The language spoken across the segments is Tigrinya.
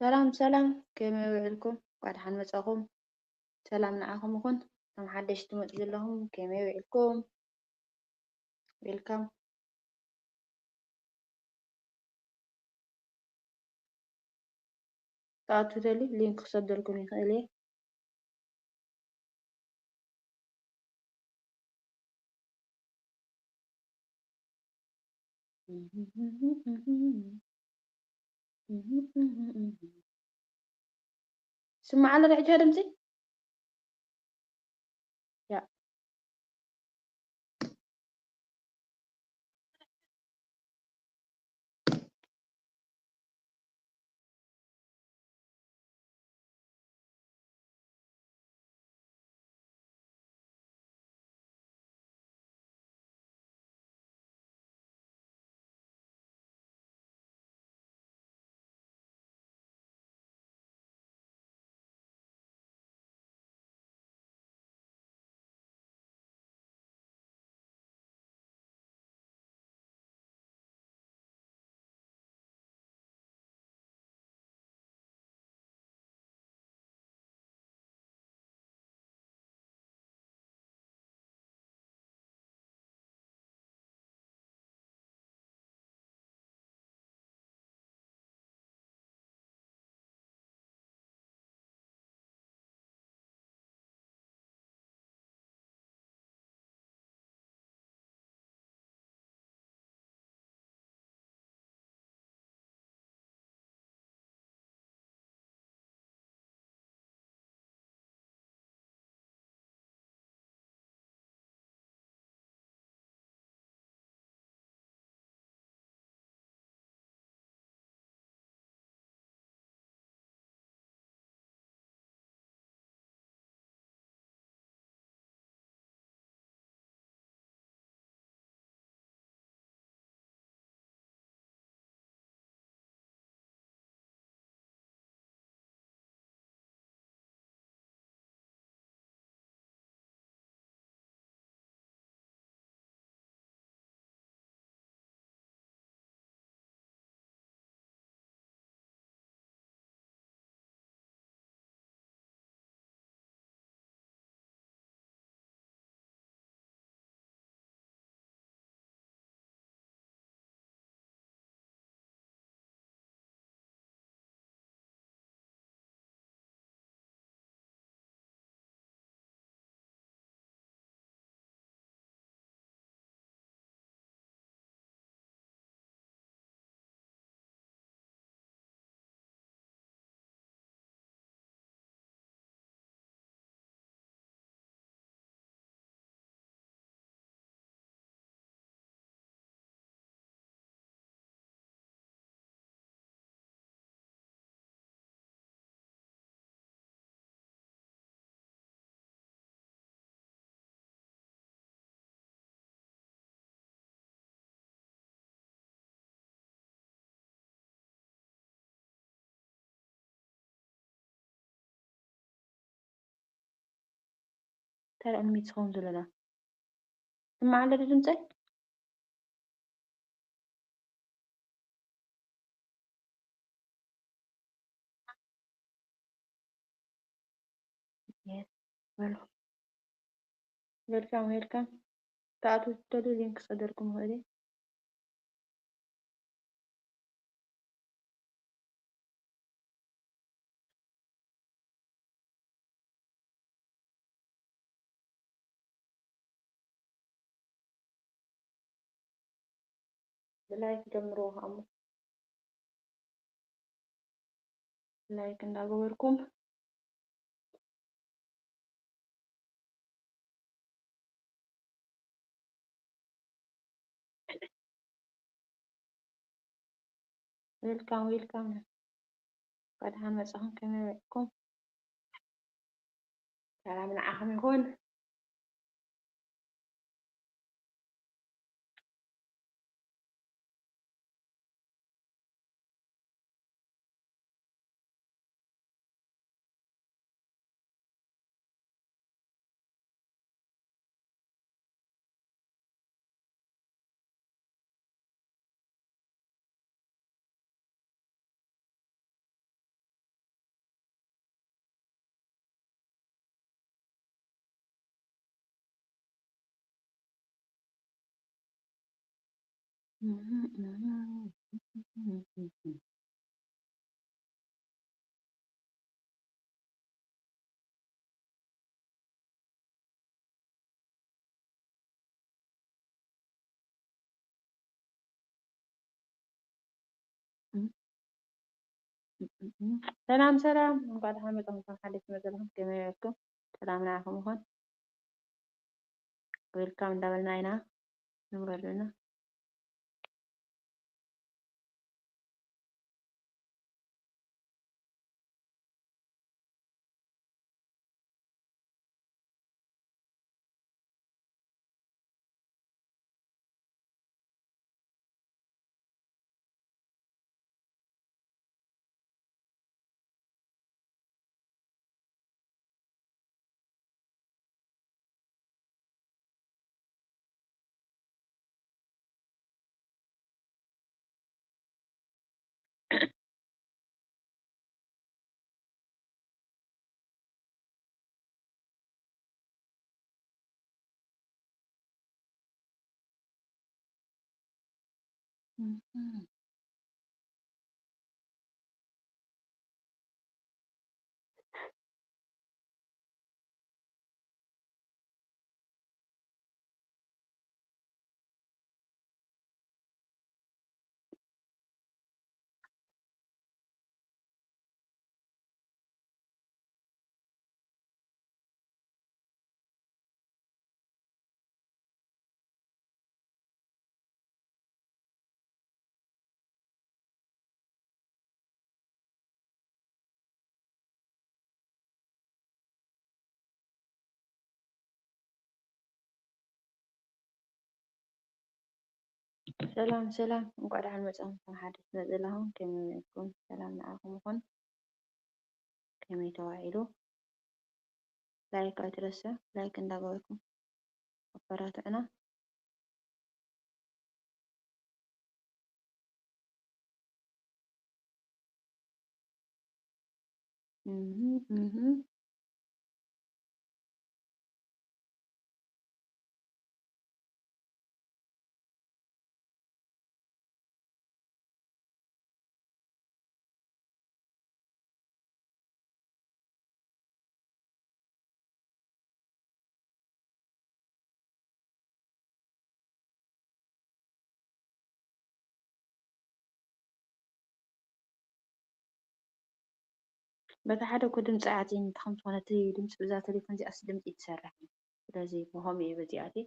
ሰላም ሰላም፣ ከመይ ውዒልኩም? እንኳዕ ደሓን መጻኹም። ሰላም ንዓኹም ይኹን። እቶም ሓደሽቲ ትመጹ ዘለኹም ከመይ ውዒልኩም? ዌልካም። ትኣትዉ ተልዩ ሊንክ ክሰደልኩም ይኽእል እየ። ስማዕ ኣሎ ዶ ሕጂ ድምፂ? ያ። እንታይ ደኣ ሚት ዝኸውን ዘለና? ስማዕ ኣሎ ዶ ድምፀይ? Yes፣ በሉ። ዌልካም፣ ዌልካም። ተኣትዉ ትደልዩ ሊንክ ክሰደልኩም ይኽእል እየ። ብላይክ ጀምርዎ ከኣ እሞ። ላይክ እንዳገበርኩም። ዌልካም፣ ዌልካም። እንኳዕ ደሓን መጻኹም። ከመይ ውዒልኩም? ሰላም ንዓኹም ይኹን። ሰላም ሰላም፣ እንኳዕ ደሓን መጻኹም። ከም ሓደሽ መጸኹም ከመይ ኣልኩም? ሰላም ንዓኹም ይኹን። ዌልካም እንዳበልና ኢና ንብረሉና። ሰላም ሰላም፣ እንኳዕ ደሓን መጻኹም። ከም ሓደሽ መጽእ ኣለኹም፣ ከመይ ውዒልኩም? ሰላም ንዓኹም ይኹን። ከመይ ተዋዒሉ? ላይክ ኣይትረስዑ፣ ላይክ እንዳገበርኩም ኣበራትዑና። እህ፣ እህ። በታ ሓደ እኮ ድምፂ ኣትየኒ፣ እንታይ ከም ዝኾነ እቲ ድምፂ ብዛ ቴሌፎን እዚኣስ ድምፂ ትሰርሕ። ስለዚ ብኸምኡ እዩ በዚኣ ኣትየ።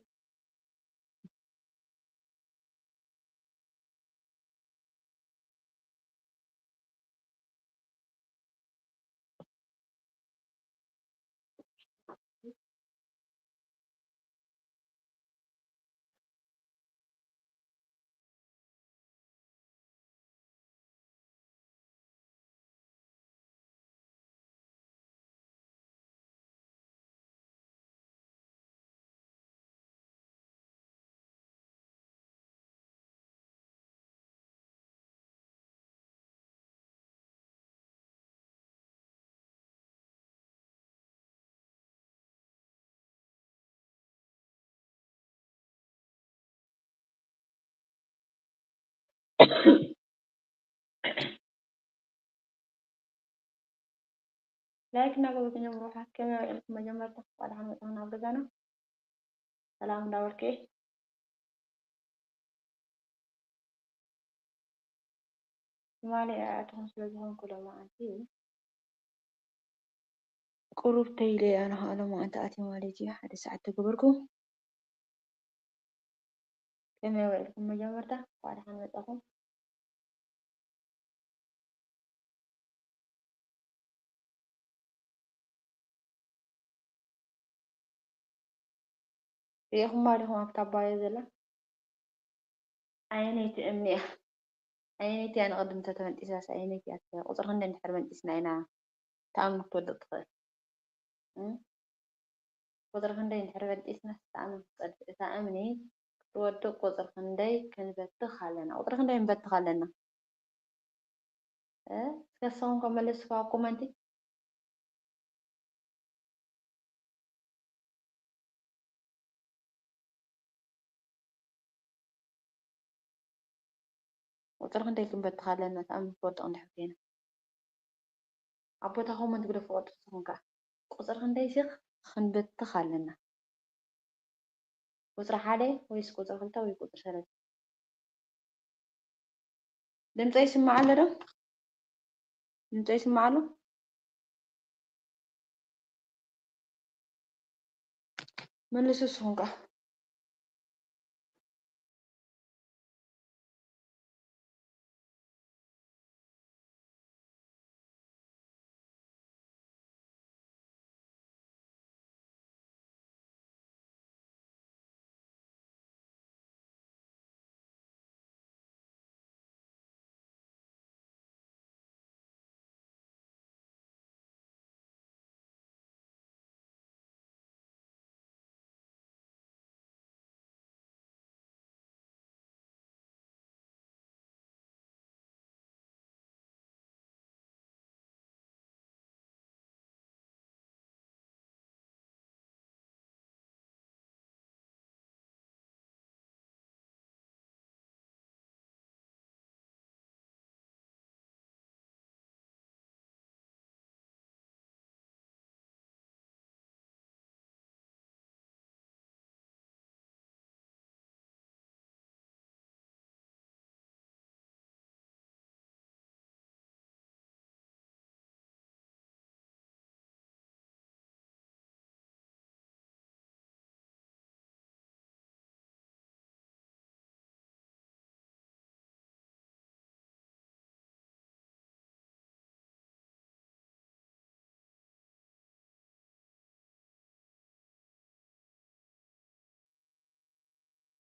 ላይክ እናገበርኩም ጀምሩ። ከመይ ውዒልኩም? መጀመርታ እንኳዕ ደሓን መጻኹም ናብ ገዛና። ሰላም እንዳበልኩ እየ። ትማሊ ኣይኣተኹን ስለ ዝኾንኩ ሎማዓንቲ ቁሩብ ተይለ ኣነ ኸኣ ሎማዓንቲ ኣትየ ማለት እዩ። ሓደ ሰዓት ተገበርኩ። ከመይ ውዒልኩም? መጀመርታ እንኳዕ ደሓን መጻኹም። ርኢኹማ ዲኹም ኣብታ ባዮ ዘላ? ኣየነይቲ እምኒ እያ? ኣየነይቲ እያ ንቕድም ተተመንጢሳስ ኣየነይቲ እያ ትኸ-? ቁጽሪ ክንደይ እንድሕር መንጢስና ኢና ተኣምኒ ክትወድቕ ትኽእል? እ? ቁጽሪ ክንደይ እንድሕር በጢስናስ እታ እምኒ ክትጸድፍ? እታ እምኒ ክትወድቕ ቁጽሪ ክንደይ ክንበትኽ ኣለና? ቁጽሪ ክንደይ ንበትኽ ኣለና? እ? እስከ ንስኹም ከ መልስዋ ኮመንቲ። ቁፅሪ ክንደይ ክንበትኽ ኣለና? ተኣምን ትፈልጡ እንድሕር ኮይና ኣብ ቦታ ኮመንት ግደፉ። ቁፅሪ ትኾንካ ቁፅሪ ክንደይ ሲ ክንበትኽ ኣለና? ቁፅሪ ሓደ ወይስ ቁፅሪ ክልተ ወይ ቁፅሪ ሰለስተ? ድምፀይ ይስማዕ ኣሎ ዶ? ድምፀይ ይስማዕ ኣሎ? መልሱ ንስኹም ከ።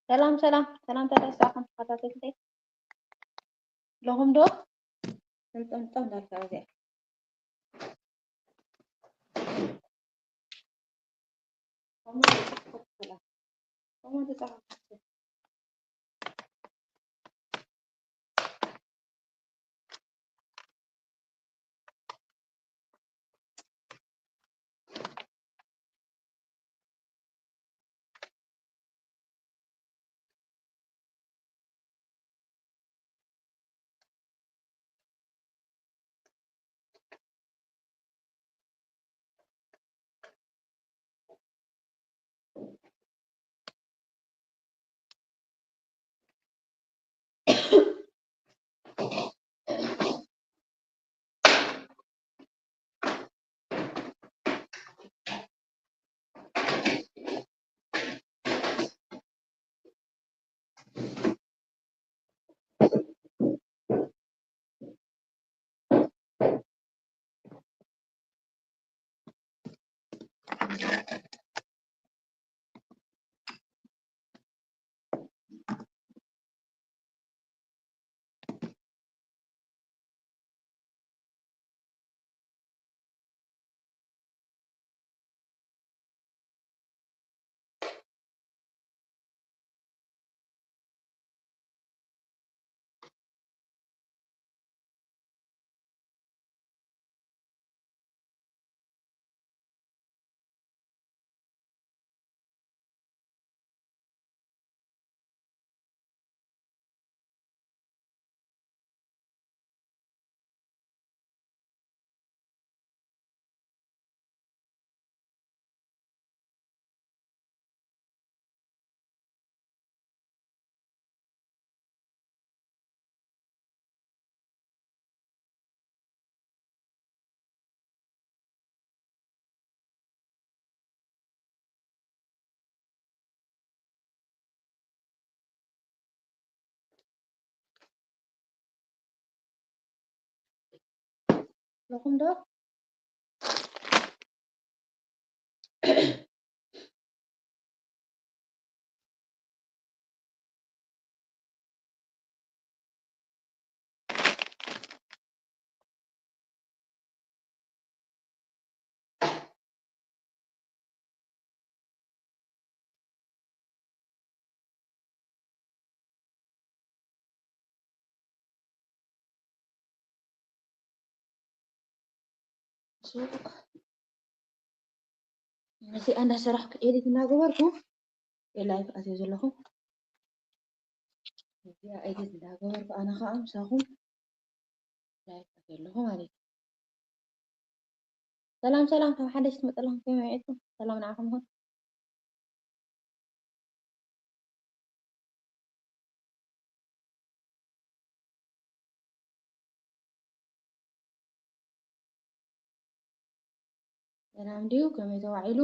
ሰላም ሰላም ሰላም፣ ተረሳኹም ተኸታተልተይ። ኣለኹም ዶ? ጥምጥምጥም እንዳልካ እዚኣ። ኣለኹም ዶ? እዚኣ እንዳሰራሕኩ ኤዲት እናገበርኩ ላይፍ ኣትየ ዘለኹ። እዚኣ ኤዲት እንዳገበርኩ ኣነ ከዓ ምሳኹም ላይፍ ኣለኹ ማለት እዩ። ሰላም ሰላም፣ ካብ ሓደሽ ትመፀለኹም ከመይ ውዒልኩም? ሰላም ንዓኹም ይኹን። ሰላም ድዩ? ከመይ ተዋዒሉ?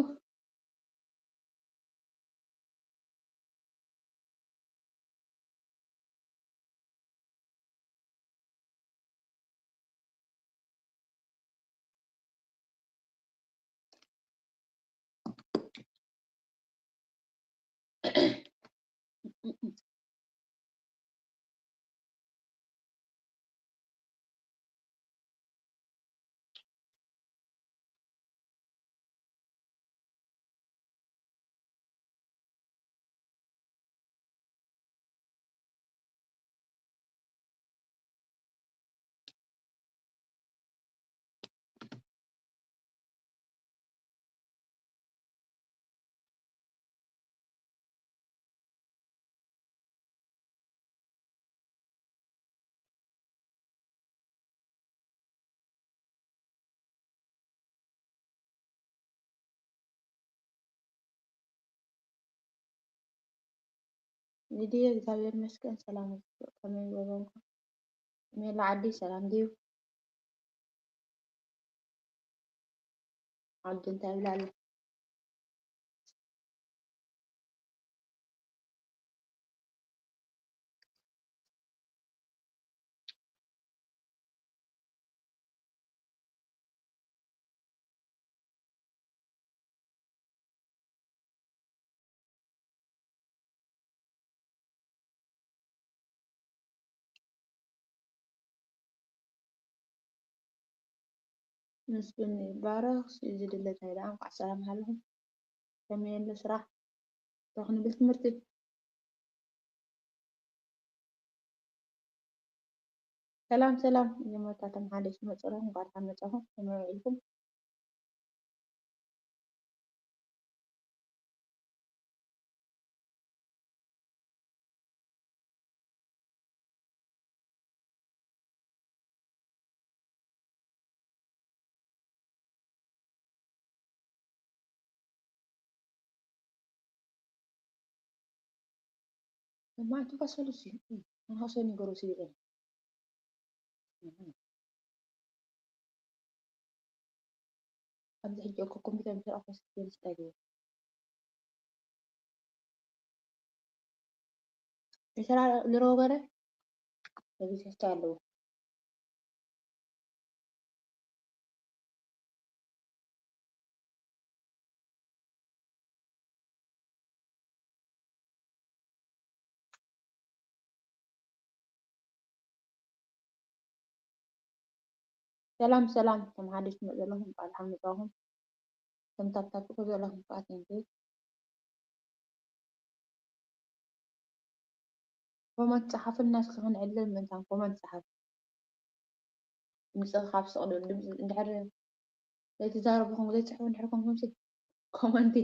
ሊድየ እግዚኣብሔር ይመስገን ሰላም። ከመይ ወገንኩም? ሜላ ዓዲ ሰላም ድዩ? ዓዲ እንታይ ይብላ ኣሎ? ምስጉን ይባረኽ። እዚ ድለታይ ደኣ እንኳዕ ሰላም ሃለኹም። ከመይ ኣሎ ስራሕ? እንታይ ክንብል ትምህርቲ? ሰላም ሰላም፣ መጀመርታ እቶም ሓደሽ መጸኹም እንኳዕ ደሓን መጻኹም። ከመይ ውዒልኩም? ማዕቱ ከሰሉ ሲ ማዕቱ ሰኒ ገሮ ሲ ይቀን ኣብዚ ሕጂ እኮ ኮምፒውተር ምስ ረኣኹ ስክሪን ስታይ ገይሩ። ይሰራ ልሮ ገለ ተቢሰስታ ኣለዎ። ሰላም ሰላም፣ ከም ሓደሽ ትመፁ ዘለኹም ቃል ሓመፃኹም ከም ታብታብ ዘለኹም ከዓ ቴንኪ። ኮመንት ጸሓፍልና እስኪ ክንዕልል ምእንታን ኮመንት ጸሓፍ። ድምፂ ካብ ስቕ ድብል ድምፂ እንድሕር ዘይትዛረቡ ኹም ዘይትፅሕፉ እንድሕር ኮንኩም ሲ ኮመንቲ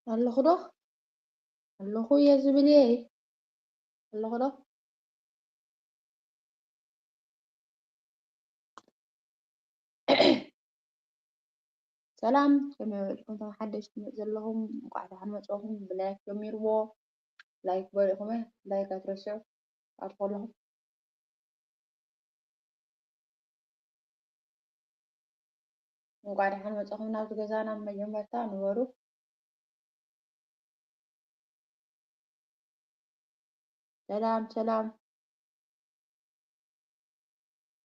ኣለኹ ዶ? ኣለኹ እየ ዝብል እየ። ኣለኹ ዶ? ሰላም፣ ከመይ ውዒልኩም? እቶም ሓደሽቲ ትመፁ ዘለኹም እንቋዕ ደሓን መፃኹም። ብላይክ ጀሚርዎ። ላይክ በሊኹም፣ ላይክ ኣይትረስዑ። ኣትኹ ኣለኹም። እንቋዕ ደሓን መፃኹም ናብዚ ገዛና። መጀመርታ ንበሩ። ሰላም ሰላም፣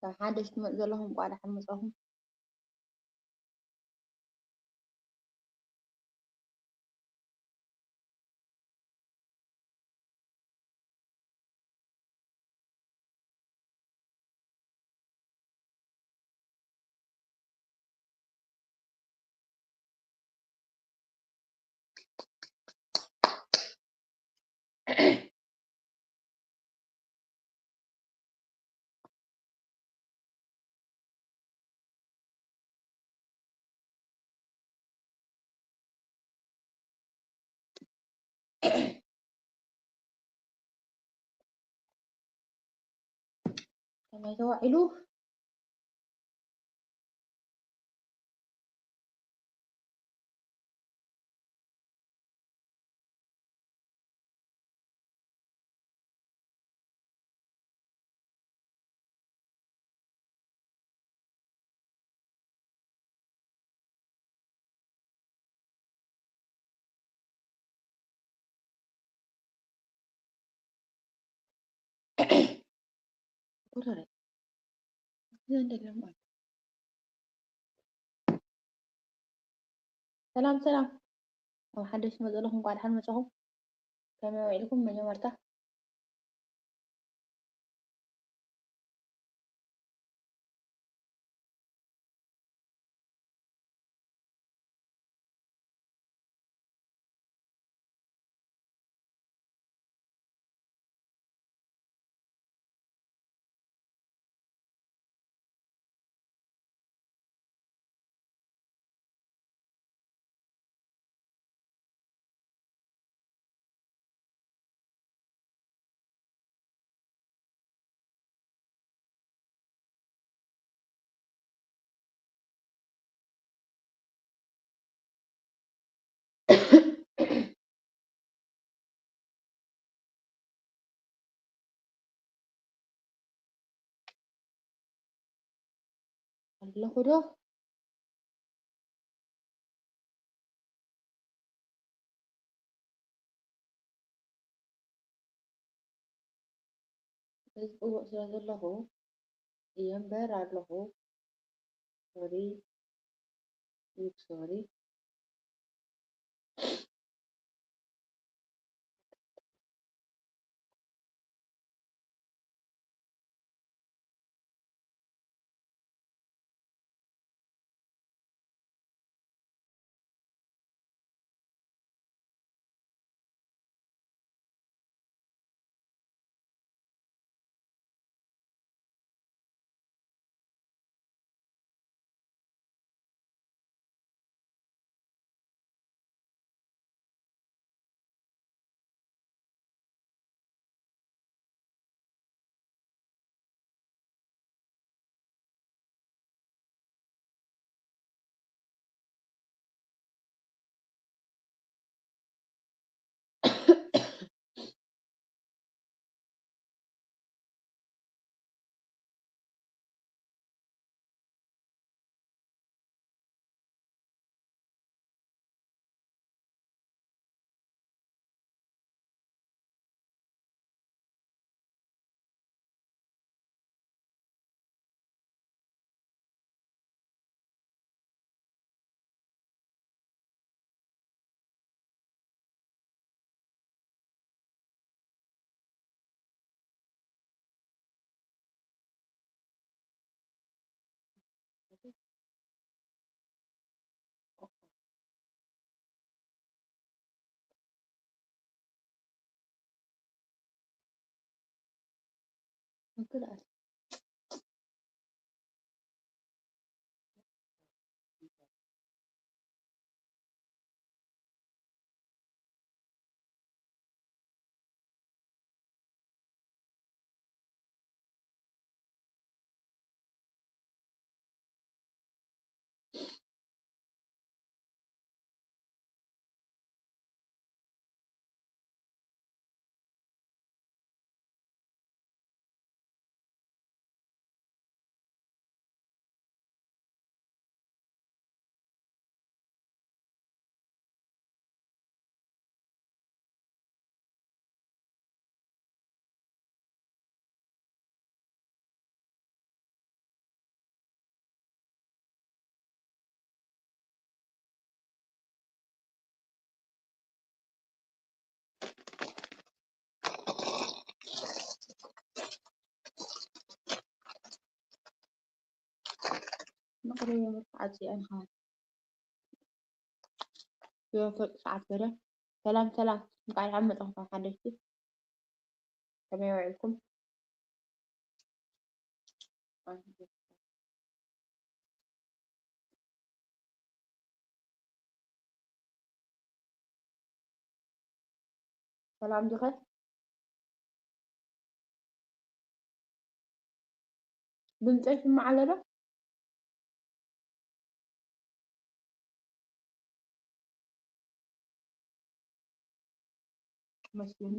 ካብ ሓደሽ ትመፁ ዘለኹም እንቋዕ ደሓን መፃኹም። ከመይ ተዋዒሉ? ሰላም ሰላም፣ ኣብ ሓደሽ መፀ ኣለኹም፣ እንኳዕ ደሓን መፀኹም። ከመይ ውዒልኩም? መጀመርታ ኣለኹ ዶ? እዚ ጽቡቕ ስለ ዘለኹ እየ እምበር ኣለኹ። ሶሪ፣ ቢግ ሶሪ። ኣረ የምር ዓጽየ ኣንኻ። የወፈቅ ሰዓት በለ። ሰላም ሰላም፣ እንኳዕ ደሓን መጻኹም ሓደሽቲ። ከመይ ውዒልኩም? ሰላም ዲኸ? ድምፀይ ይስማዕ ኣሎ ዶ? መስለኒ።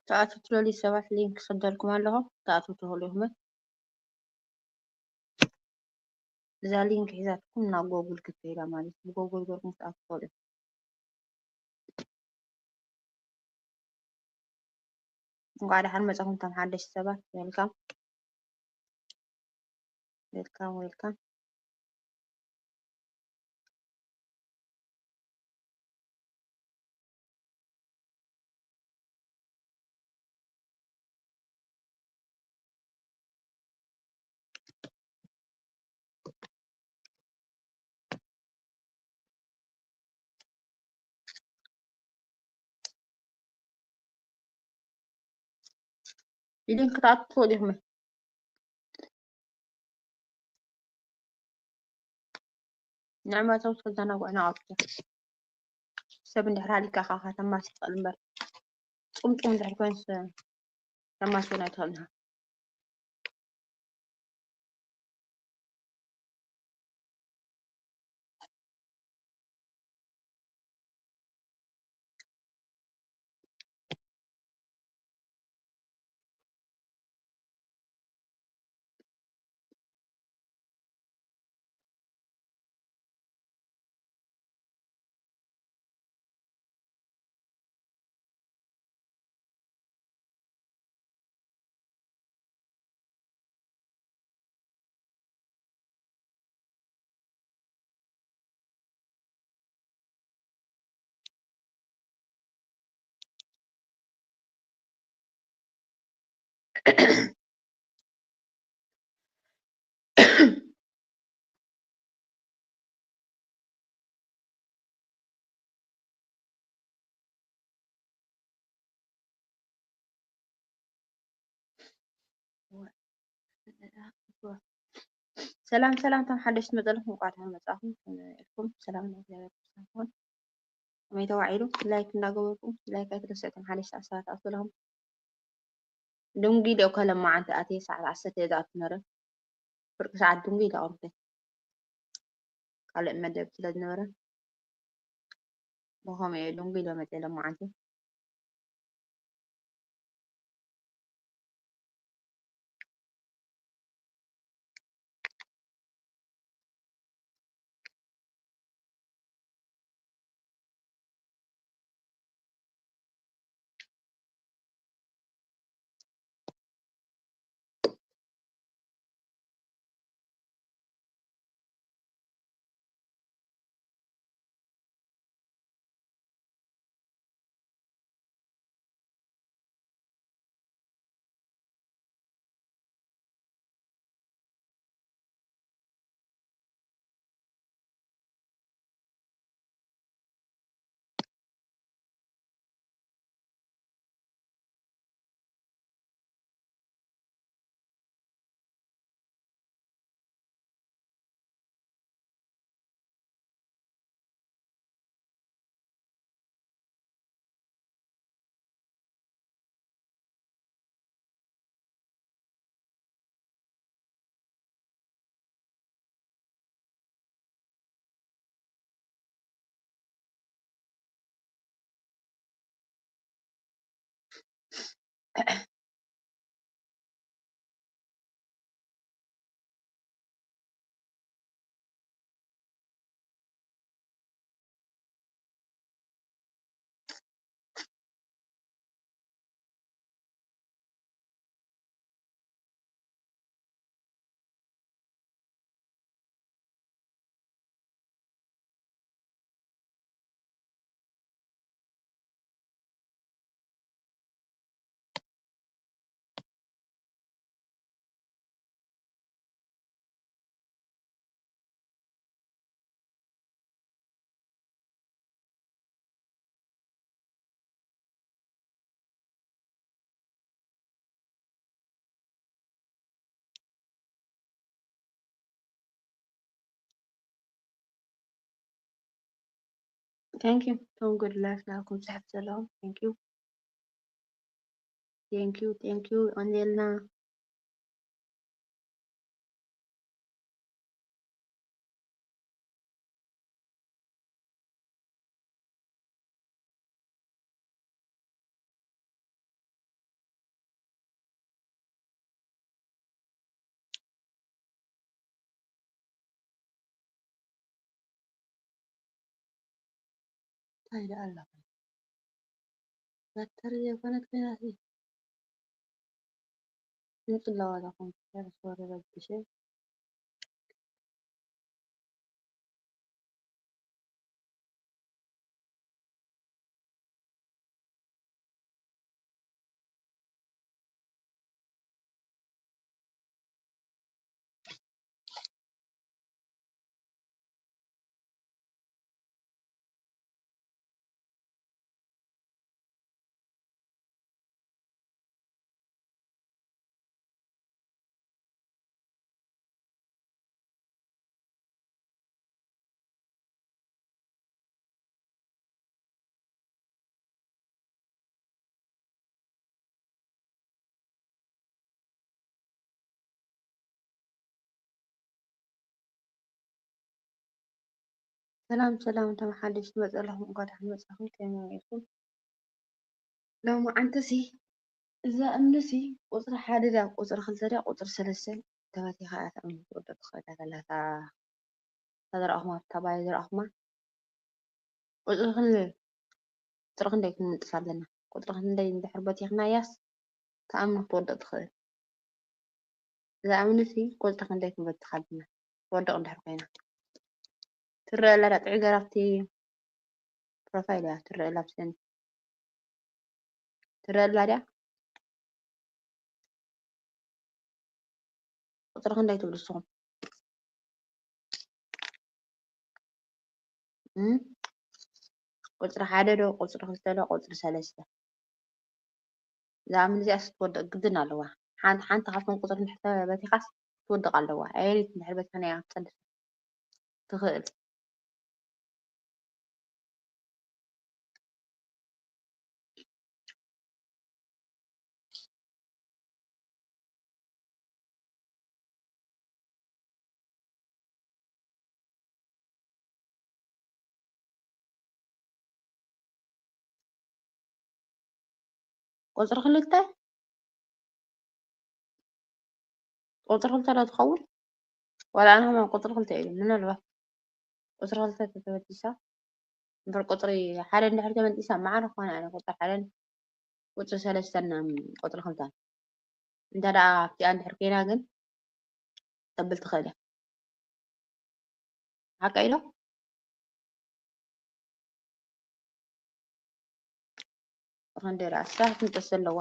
ተኣትትለሊ ሰባት ሊንክ ክሰደልኩም ኣለኹ። ተኣትቱ ትኽእሉ ኢኹም። እዛ ሊንክ ሒዛትኩም ናብ ጎግል ክትከይዳ ማለት እዩ። ብጎግል ገርኩም ክትኣትዉ ትኽእሉ ኢኹም። እንኳዕ ደሓን መጻኹም እቶም ሓደሽቲ ሰባት። ዌልካም፣ ዌልካም፣ ዌልካም። ሊንክ ክትኣትዉ ትኽእሉ ኢኹም። ንዕመቶም ተዘናጉዕና ኣብቲ ሰብ እንድሕር ሃሊካ ካኻ ተማሲ ትኽእል እምበር፣ ጹምጹም እንድሕር ኮይንስ ተማሲ እውን ኣይትኽእልን ኢኻ። ሰላም ሰላም፣ እቶም ሓደሽቲ መጸለኹም እንኳዕ ደሓን መጻኹም። ከመይ ኢልኩም? ሰላም ናይ እግዚኣብሔር ይኹን። ከመይ ተዋዒሉ? ላይክ እንዳገበርኩም፣ ላይክ ኣይትረስዑ። እቶም ሓደሽቲ ኣሳባት ኣትለኹም ድንጉይ ዶ እኮ ለማዓንቲ ኣትየ ሰዓት ዓሰርተ እየ ዝኣቱ ነረ። ፍርቂ ሰዓት ድንጉይ ኢለ ቆምኩ። ካልእ መደብ ስለ ዝነበረ ብኸምኡ እየ ድንጉይ ኢለ መፅየ ለማዓንቲ። Thank you. ቶም good life ናብኩም ዝሕፍ ዘለኹም thank you. Thank you, thank you. የቐንየልና። እንታይ ደኣ ኣለኹ? ባተሪ ዘይኮነት ኮይና ሲ ድምፂ ኣለዋ እዛ ኮምፒተር። ሶሪ ረቢሸ። ሰላም ሰላም፣ እቶም ሓደሽቲ መጸለኹም እንኳ ደሓን መጻኹም። ከመይ ኢኹም? ሎማዓንትሲ እዛ እምኒሲ ቁጽሪ ሓደ ድያ ቁጽሪ ክልተ ድያ ቁጽሪ ሰለስተ ተበቲኻ እያ እታ እምኒ ክትወድቕ ትኽእል እያ ዘላ እታ፣ እታ ዝረኣኹማ፣ እታ ባዮ ዝረኣኹማ። ቁጽሪ ክንደይ? ቁጽሪ ክንደይ ክንንጥፍ ኣለና? ቁጽሪ ክንደይ እንድሕር በቲኽናያስ እታ እምኒ ክትወድቕ ትኽእል። እዛ እምኒሲ ቁጽሪ ክንደይ ክንበትኻ ኣለና? ትወድቕ እንድሕር ኮይና። ትረአ ኣላ ዳ ጥዑይ ገራብቲ ፕሮፋይል እያ ትረአ ኣላ ብሰንኪ። ትረአ ኣላ ድያ? ቁፅሪ ክንደይ ትብሉ ንስኹም? እም? ቁፅሪ ሓደ ዶ፣ ቁፅሪ ክልተ ዶ፣ ቁፅሪ ሰለስተ? እዛ ምን እዚኣስ ክትወድቕ ግድን ኣለዋ። ሓንቲ ሓንቲ ካብቶም ቁፅሪ እንድሕር በቲኻስ ክትወድቕ ኣለዋ። ኣየሪት እንድሕር በቲኻ ናይ ክትፀንስ ትኽእል። ቁፅሪ ክልተ፣ ቁፅሪ ክልተ ዶ ትኸውን? ዋላ ኣነ ከማን ቁፅሪ ክልተ እዩ። ምናልባት ቁፅሪ ክልተ ተተበጊሳ እምበር ቁፅሪ ሓደ እንድሕር ተመንጢሳ ማዕረ ክኾነ ኣነ ቁፅሪ ሓደን ቁፅሪ ሰለስተን ቁፅሪ ክልተን እንተ ደኣ ኣብቲኣ እንድሕር ኮይና ግን ተብል ትኽእል እያ። ሓቀይ ዶ? ሮንዴራ እሳ ክንጠስ ዘለዋ።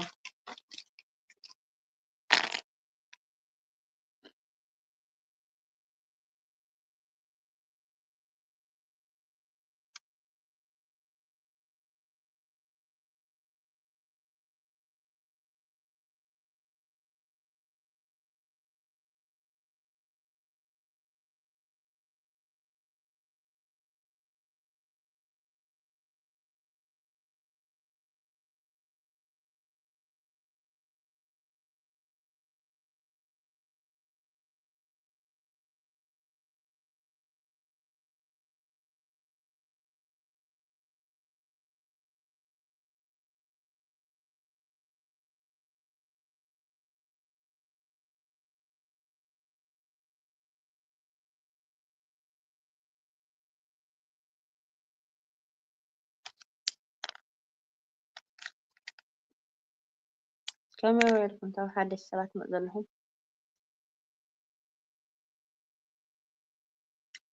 ከመይ ውዒልኩም እቶም ሓደሽቲ ሰባት ትመፁ ዘለኹም?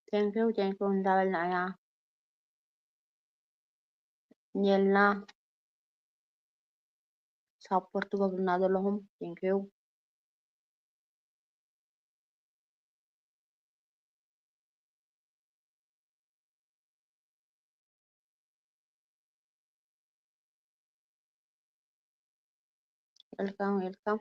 ቴንኪው ቴንኪው እንዳበልና ኢና። ኔልና ሳፖርት ትገብሩና ዘለኹም ቴንኪው። Welcome, welcome.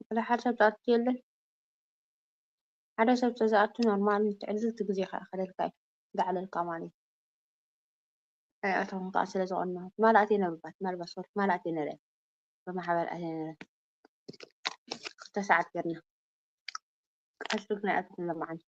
ወላ ሓደ ሰብ ዝኣቱ የለን። ሓደ ሰብ ተዝኣቱ ኖርማል ትዕድልቲ ግዜ ከኣ ከለልካ እዩ። ዳዕለልካ ማለት እዩ። ኣይኣተኹም ከኣ ስለ ዝቐንኹ። ትማል ኣትየ ነይረ እባ፣ ትማል እባ፣ ሶሪ፣ ትማል ኣትየ ነይረ። ብማሕበር ኣትየ ነይረ። ክልተ ሰዓት ጌርና። ቀስ ኢልኩም ኣይኣተኹም ሎማዓንቲ።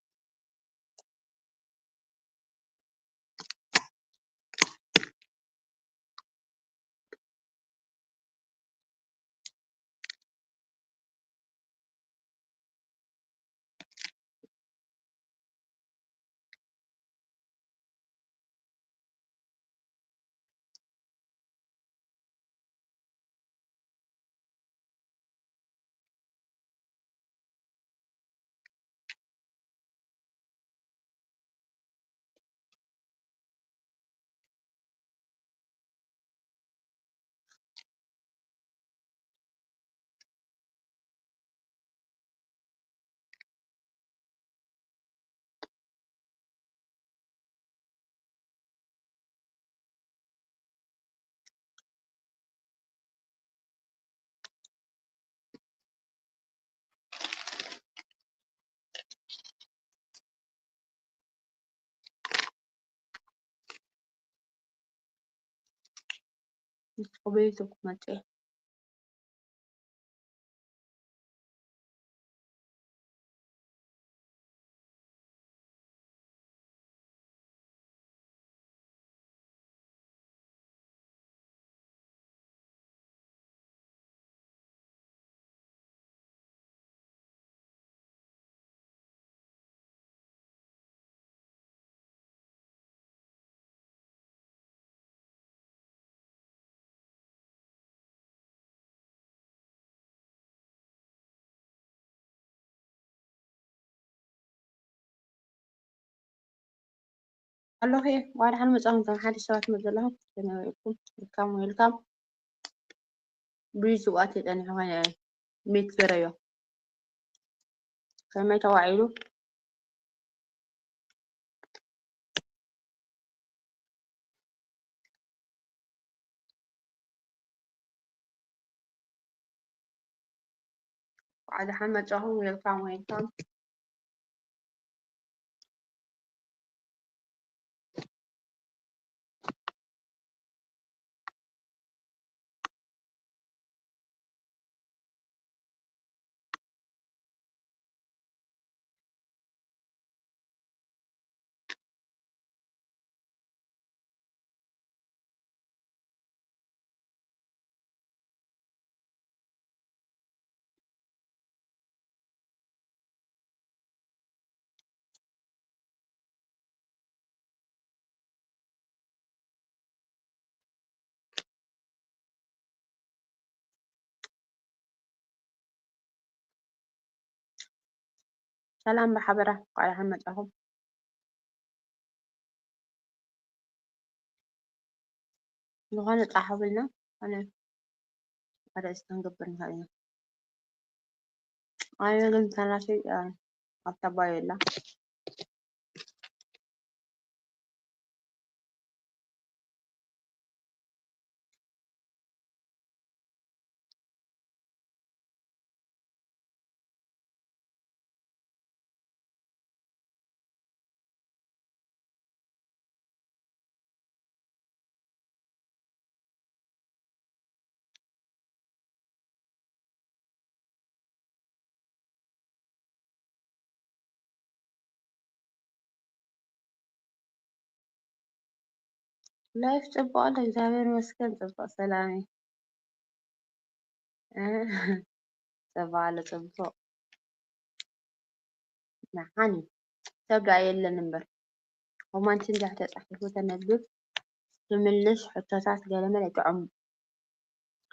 ንስኹም ቤተሰብ ክመጽእ እየ። ኣለኹ። ዋላ ሓን መጻኹም፣ እቶም ሓደሽ ሰባት መ ዘለኹም፣ ከመይ ውዒልኩም? ዌልካም፣ ዌልካም። ብሪጅ ዝዋት የጸኒሑ ኾይነ፣ ሚት ገረዮ። ከመይ ተዋዒሉ? እንኳዕ ደሓን መጻኹም። ዌልካም፣ ዌልካም። ሰላም ብሓበራ፣ እንኳዕ ደሓን መጻኹም። ዝኾነ ጻሕፉልና፣ ዝኾነ ኣርእስቲ ክንገብር ንኽእል ኢና። ኣነ ግን ተናሽይ ኣብታ ባዮ ኣላ። ላይፍ ጽቡቕ ኣሎ፣ እግዚኣብሔር ይመስገን። ጽቡቕ ሰላም እዩ። እ፣ ጽቡቕ ኣሎ፣ ጽቡቕ። ንዓኒ ሰብ ደኣ የለን እምበር፣ ኮማንት እንድሕር ተጻሒፉ ተነብብ፣ ትምልስ ሕቶታት ገለመለ ጥዑም።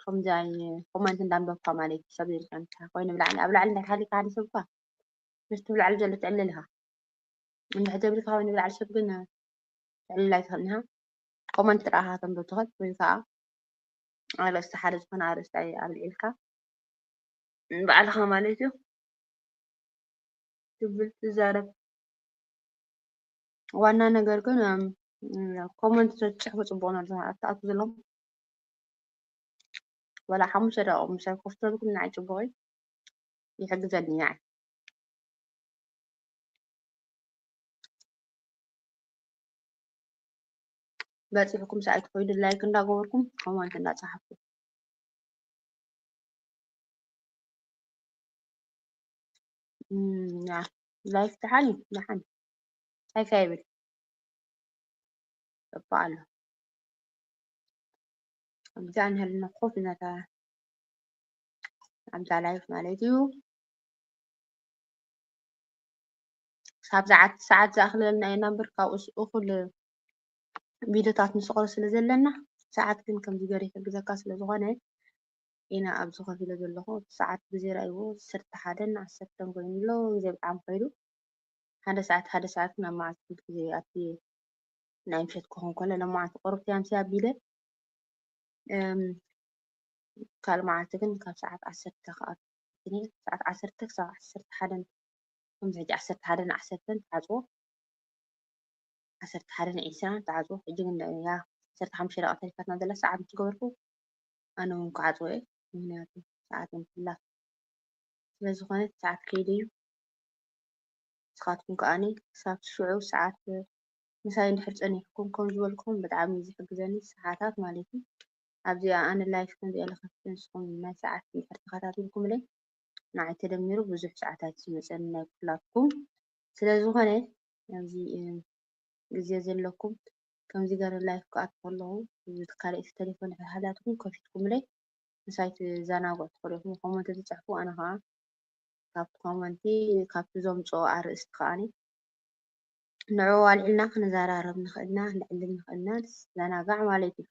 ከምዚ ኣይ-፣ ኮማንት እንዳንበብካ ማለት እዩ፣ ሰብ ዘይርድኦ እንተ ኮይኑ ብላዕሊ፣ ኣብ ላዕሊ እንዳትሓሊካ ሓደ ሰብ እኳ ምስቲ ብላዕሊ ዘሎ ትዕልል ኢኻ። እንድሕር ዘይብልካ ወይ ንብላዕሊ ሰብ ግን ትዕልል ኣይትኽእልን ኢኻ። ኮመንት ጥራይ ኢኻ ተንብብ ትኽእል፣ ወይ ከዓ ኣርእስቲ ሓደ ዝኾነ ኣርእስቲ ኣይ-፣ ኣብልዒልካ ንባዕልኻ ማለት እዩ ትብል ትዛረብ። ዋና ነገር ግን፣ እም፣ ኮመንት ተትጽሕፉ ጽቡቕ ነርሱ ኣትኣቱ ዘለኹም። ወላ ሓሙሽተ ደቂቕ ምሳይ ኮፍ ተልኩም ንዓይ ጽቡቕ እዩ። ይሕግዘኒ ንዓይ። በጺሕኩም ሰኣይ ትኸይዱ ላይክ እንዳገበርኩም ኮመንት እንዳጻሓፍኩም። እም፣ ያ፣ ላይፍ ደሓን እዩ፣ ደሓን። እንታይ ከ ይብል? ጽቡቕ ኣሎ። ኣብዛ ንህልና ኮፍ ነታ ኣብዛ ላይፍ ማለት እዩ። ክሳብ ሰዓት፣ ሰዓት ዝኣኽለልና ኢና እምበር፣ ካብኡስ እኹል ቪድዮታት ንስቕሎ ስለ ዘለና፣ ሰዓት ግን ከምዚ ገይሩ ይሕግዘካ ስለ ዝኾነ ኢና ኣብዚ ኮፍ ኢለ ዘለኹ። እቲ ሰዓት ግዜ ርኣይዎ፣ ዓሰርተ ሓደን ዓሰርተን ኮይኑ ኣሎ፣ ግዜ ብጣዕሚ ከይዱ። ሓደ ሰዓት፣ ሓደ ሰዓት ናብ መዓልቲ ኩሉ ግዜ ኣብቲ ናይ ምሸት ክኾን ከሎ፣ ሎማዓንቲ ቁሩብ ትያምሲ ኣቢለ፣ እም፣ ካልእ መዓልቲ ግን ካብ ሰዓት ዓሰርተ ክኣቱ፣ ሰዓት ዓሰርተ ክሳብ ዓሰርተ ሓደን፣ ከምዚ ሕጂ ዓሰርተ ሓደን ዓሰርተን ትዓጽዎ፣ ዓሰርተ ሓደን ዒስራን ትዓጽዎ። ሕጂ ግን ያ ዓሰርተ ሓሙሽተ ደቂቕ ተሪፋትና ዘላ ሰዓት ምስ ገበርኩ ኣነ እውን ክዓጽዎ እየ፣ ምኽንያቱ ሰዓት እውን ትሕላፍ ስለ ዝኾነት ሰዓት ከይዱ እዩ። ንስኻትኩም ከኣኒ ክሳብ ሽዑ ሰዓት ምሳይ እንድሕር ጸኒሕኩም፣ ከም ዝበልኩም ብጣዕሚ እዩ ዝሕግዘኒ፣ ሰዓታት ማለት እዩ። ኣብዚኣ ኣነ ላይፍ ከምዚኣ ኢለ ከፊተ፣ ንስኹም ናይ ሰዓት እንድሕር ተኸታቲልኩምለይ፣ ንዓይ ተደሚሩ ብዙሕ ሰዓታት እዩ ዝመጸኒ ናይ ኩላትኩም። ስለ ዝኾነ፣ ኣብዚ፣ እ፣ ግዜ ዘለኩም ከምዚ ገይረ ላይፍ ክኣቱ ከለኹ፣ እዚ ካልኣይቲ ተሌፎን እንድሕር ሃልያትኩም ከፊትኩምለይ፣ ምሳይ ትዘናግዑ ትኽእሉ ኢኹም። ኮመንት ትጽሕፉ፣ ኣነ ኸኣ ካብቲ ኮመንቲ፣ ካብቲ ዘምጽኦ ኣርእስቲ ከኣኒ ንዕኡ ኣልዒልና ክንዘራረብ ንኽእልና፣ ንዕልል ንኽእልና፣ ንዘናጋዕ ማለት እዩ።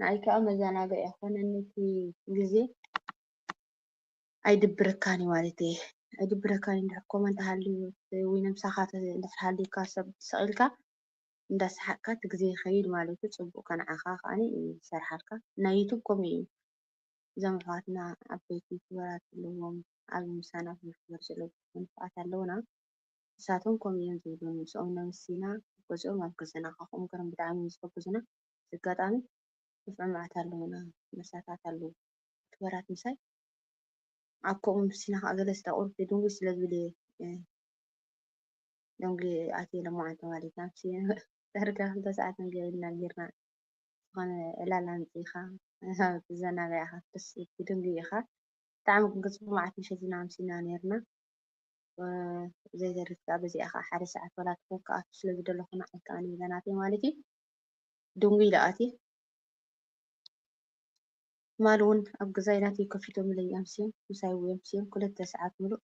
ንዓይ ከኣ መዘናግዒ ይኾነኒ እቲ ግዜ፣ ኣይድብረካን እዩ ማለት እዩ። ኣይድብረካን እዩ። እንድሕር ኮመንት ሃልዩ ወይ ንምሳኻ ተ-፣ እንድሕር ሃልዩካ ሰብ ሰቒልካ እንዳሰሓቅካ እቲ ግዜ ይኸይድ ማለት እዩ። ጽቡቅ ከነዓኻ ከኣኒ ይሰርሓልካ። ናይ ዩቱብ ከምኡ እዩ። እዞም ኣሕዋትና ዓበይቲ ዩቱበራት ዘለዎም ኣብ ምሳና ዩቱበር ዘለዎም ንፉዓት ኣለውና። ንሳቶም ከምኡ እዮም ዝብሉ። ምስኦም ነምሲና ገዝኦም ኣብ ገዛና ካኹም ገርም ብጣዕሚ እዮም ዝሕግዙና። እዚ ኣጋጣሚ ንፉዕ መዓት ኣለውና መሳታት ኣለዉ ዩቱበራት ምሳይ ኣኮም ሲና ከዓ ገለ ስታ ቁርፊ ድንጉ ስለ ዝብል እየ ደንጉ ኣትየ ለማዓንቲ ማለት ናምሲ ዳርጋ ክልተ ሰዓት ንገይና ጌርና ዝኾነ ዕላል ኣምፂእኻ ትዘናጋ ኢኻ ትደስ ድንጉ ኢኻ ብጣዕሚ ክንክፅቡ መዓት ምሸት ኢና ኣምሲና ነርና ዘይተርፍ ከዓ በዚኣ ከዓ ሓደ ሰዓት ወላ ትኾን ክኣቱ ስለ ዝደለኹ ንዓይ ከዓ ንዘናተይ ማለት እዩ ድንጉ ኢለ ኣትየ ትማሊ እውን ኣብ ገዛይ ናተይ ከፊቶምለይ ኣምስዮም ምሳይ እውን ኣምስዮም ክልተ ሰዓት ምሉእ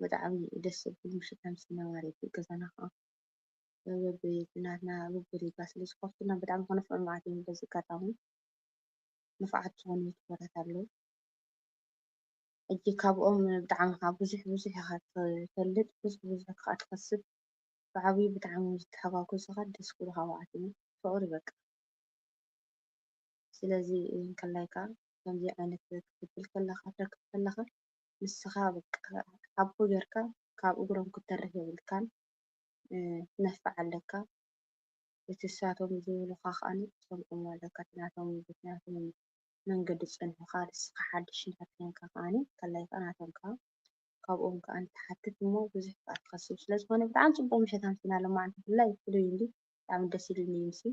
ብጣዕሚ ደስ ዘብል ምሽት ኣምሲና ማለት እዩ። ገዛና ከዓ በብናትና በብሪጋ ስለ ዝኸፍቱና ብጣዕሚ ከነፍዑ መዓት እዮም። በዚ ኣጋጣሚ ንፉዓት ዝኾኑ ዩቱበራት ኣለዉ። ሕጂ ካብኦም ብጣዕሚ ከዓ ብዙሕ ብዙሕ ኢኻ ትፈልጥ ብዙሕ ብዙሕ ከዓ ትኸስብ ብዓብዩ ብጣዕሚ ዝተሓጓጎሱ ከዓ ደስ ክብሉኻ መዓት እዮም። ፍቕሪ በቃ ስለዚ እንከላይ ከዓ ከምዚ ዓይነት ክትብል ከለካ ክትረክብ ከለካ ንስኻ በቃ ሓቦ ጌርካ ካብ እግሮም ክትተርፍ የብልካን ትነፍዕ ኣለካ እቲ ንሳቶም ዝብሉካ ከዓ ክትሰምዖም ኣለካ እቲ ናቶም ናቶም መንገዲ ዝፀንሑካ ንስኻ ሓድሽ እንተኮንካ ከዓ ከላይ ከዓ ናቶም ከዓ ካብኦም ከዓ ንትሓትት እሞ ብዙሕ ከዓ ትኸስብ ስለዝኾነ ብጣዕሚ ፅቡቅ ምሸት ኣምሲና ኣለማዓንቲ ብፍላይ ፍሉይ እንዲ ብጣዕሚ ደስ ኢሉኒ እዩ ምስዩ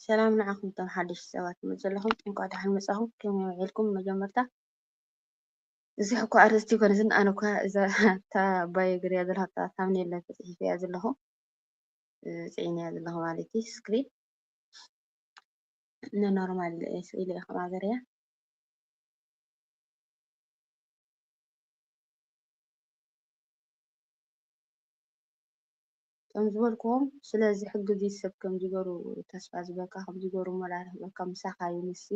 ሰላም ንዓኹም እቶም ሓደሽቲ ሰባት ትመፁ ዘለኹም እንኳዕ ደሓን መፃኹም ከመይ ውዒልኩም መጀመርታ እዚ እኳ ኣርእስቲ ይኮነ ዝን ኣነ እኳ እዛ እታ ባዮ ገሪያ ዘለካ እታ ታምኔል ተፅሒፈ እያ ዘለኹ ፅዒነ እያ ዘለኹ ማለት እዩ ስክሪን ንኖርማል ስኢለ እየ ከማገርያ ከም ዝበልክዎም ስለዚ ሕግዚ ሰብ ከም ዝገሩ ተስፋ ዝበካ ከም ዝገሩ መላለ በካ ምሳኻ ይምሲ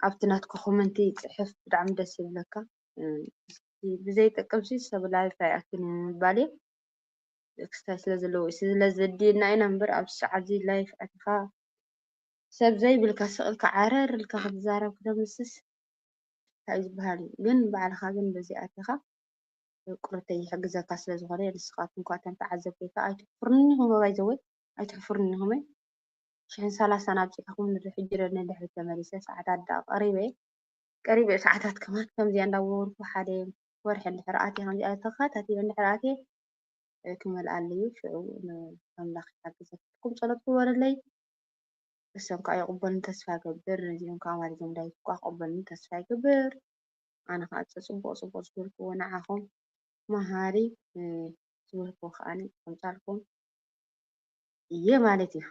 ኣብቲ ናትካ ኮመንቲ ፅሕፍ ብጣዕሚ ደስ ይብለካ ብዘይጠቅምሲ ሰብ ላይፍ ኣይኣክን እዩ ንምባል ክስታይ ስለ ዘለዎ እዩ። ስለ ዘድልየና ኢና እምበር ኣብዚ ሰዓት እዚ ላይፍ ኣቲኻ ሰብ ዘይብልካ ስቕ ኢልካ ዓረር ኢልካ ክትዛረብ ክተምስስ እንታይ እዩ ዝበሃል እዩ። ግን ባዕልኻ ግን በዚ ኣቲኻ ቁረተይ ይሕግዘካ ስለ ዝኾነ ንስኻትኩም እኳ እቶም ተዓዘብቲ ከዓ ኣይትሕፍሩኒ ኢኹም ባይ ዘወይ ኣይትሕፍሩኒ ኢኹም ሽሕን ሰላሳን ኣብፂሕኹም ንድሕጅረ ንድሕሪ ተመሊሰ ሰዓታት ደኣ ቀሪበ ቀሪበ ሰዓታት ከማን ከምዚኣ እንዳወርኩ ሓደ ወርሒ እንድሕር ኣትየ ከምዚኣ ተኸታቲለ እንድሕር ኣትየ ክመልኣለዩ ሽዑ ኣምላኽ ይሓግዘኩም ጸሎት ክበረለይ እሶም ከዓ ይቕበሉን ተስፋ ገብር ነዚኦም ከዓ ማለት እዮም ዳዊት እኳ ክቕበሉን ተስፋ ይገብር ኣነ ከዓ ፅቡቅ ፅቡቅ ዝበልክዎ ንዓኹም መሃሪ ዝበልክዎ ከዓ ከምፃልኩም እየ ማለት እዩ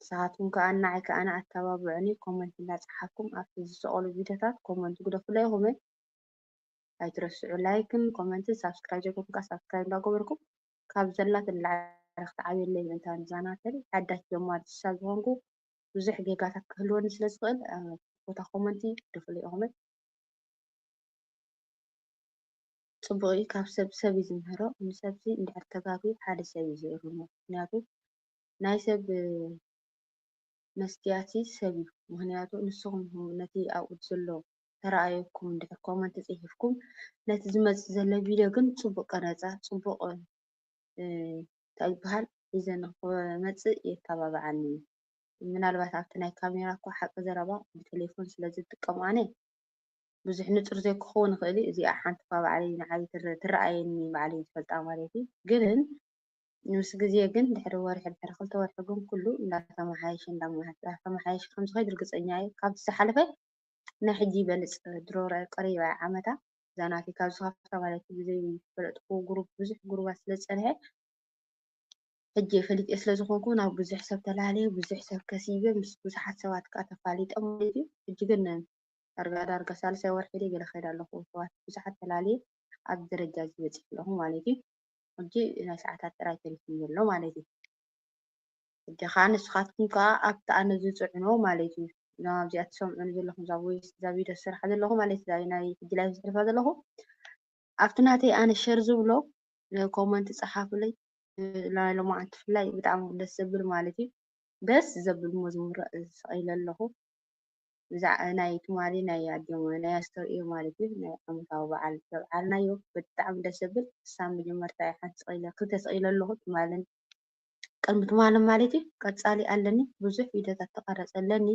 ንስኻትኩም ከዓ ንዓይ ከዓ ኣተባብዑኒ ኮመንት እንዳፀሓፍኩም ኣብቲ ዝሰቀሉ ቪድዮታት ኮመንት ግደፉለይ ኢኹም ኣይትረስዑ ላይክን ኮመንትን ሳብስክራይብ ዘይኮንኩም ከዓ ሳብስክራይብ እንዳገበርኩም ካብ ዘላትን ላዕሊ ክትዓብየለይ ምእንታን ዛናተል ሓዳሽ ጀማሪ ስሳ ዝኾንኩ ብዙሕ ጌጋታት ክህልወኒ ስለ ዝኽእል ቦታ ኮመንቲ ግደፉለይ ኢኹም ፅቡቕ እዩ ካብ ሰብ ሰብ እዩ ዝምህሮ ንሰብሲ እንድሕር ተጋግዩ ሓደ ሰብ እዩ ዝእርሞ ምክንያቱ ናይ ሰብ መስትያት ሰብ እዩ ምክንያቱ ንስኹም ነቲ ኣብኡ ዘሎ ተረኣየኩም እንድሕር ኮመንት ፅሒፍኩም ነቲ ዝመፅእ ዘሎ ቪድዮ ግን ፅቡቕ ቀረፃ ፅቡቕ እንታይ ይበሃል ሒዘ ንክመፅእ የተባብዓኒ እዩ ምናልባት ኣብቲ ናይ ካሜራ እኳ ሓቂ ዘረባ ብቴሌፎን ስለ ዝጥቀም ኣነ ብዙሕ ንፁር ዘይክኸውን ይኽእል እዩ እዚኣ ሓንቲ እኳ ባዕለይ ንዓይ ትረኣየኒ ባዕለይ ዝፈልጣ ማለት እዩ ግን ምስ ግዜ ግን ድሕሪ ወርሒ ድሕሪ ክልተ ወርሒ ግን ኩሉ እንዳተመሓየሸ እንዳተመሓየሸ ከም ዝኸይድ ርግፀኛ እየ ካብቲ ዝሓለፈ ናይ ሕጂ ይበልፅ ድሮ ቀሪባ ዓመታ እዛ ናተይ ካብ ዝኸፍታ ማለት እዩ ብዘይፈለጥኩ ግሩፕ ብዙሕ ግሩባት ስለ ዝፀንሐ ሕጂ ፈሊጠ ስለ ዝኾንኩ ናብ ብዙሕ ሰብ ተላለየ ብዙሕ ሰብ ከሲበ ምስ ብዙሓት ሰባት ከዓ ተፋሊጠ ማለት እዩ ሕጂ ግን ዳርጋ ዳርጋ ሳልሳይ ወርሒ ድየ ገለ ከይድ ኣለኹ ሰባት ብዙሓት ተላለየ ኣብዚ ደረጃ እዚ በፂሐ ኣለኹ ማለት እዩ ሕጂ ናይ ሰዓታት ጥራይ ተሪፉ ዘሎ ማለት እዩ ሕጂ ከዓ ንስኻትኩም ከዓ ኣብቲ ኣነ ዝፅዕኖ ማለት እዩ እዛ ኣብዚኣ ትሰምዑኒ ዘለኹም፣ እዛ ቮይስ፣ እዛ ቪድዮ ዝሰርሓ ዘለኹ ማለት እዩ፣ እዛ ናይ ሕጂ ላይቭ ዘሕልፋ ዘለኹ። ኣብቲ ናተይ ኣነ ሸር ዝብሎ፣ እ፣ ኮመንት ጸሓፉለይ። እ፣ ናይ ሎማዓንቲ ብፍላይ ብጣዕሚ ደስ ዘብል ማለት እዩ። ደስ ዘብል መዝሙር፣ እ፣ ሰቒለ ኣለኹ። ብዛዕ-፣ ናይ ትማሊ ናይ ኣዲኦም ናይ ኣስተርእዮ ማለት እዩ፣ ናይ ዓመታዊ በዓል ዘብዓልናዮ ብጣዕሚ ደስ ዘብል። እሳ መጀመርታ እያ ሓንቲ ሰቒለ፣ ክልተ ሰቒለ ኣለኹ፣ ትማልን ቅድሚ ትማልን ማለት እዩ። ቀጻሊ ኣለኒ፣ ብዙሕ ቪድዮታት ተቐረጸ ኣለኒ።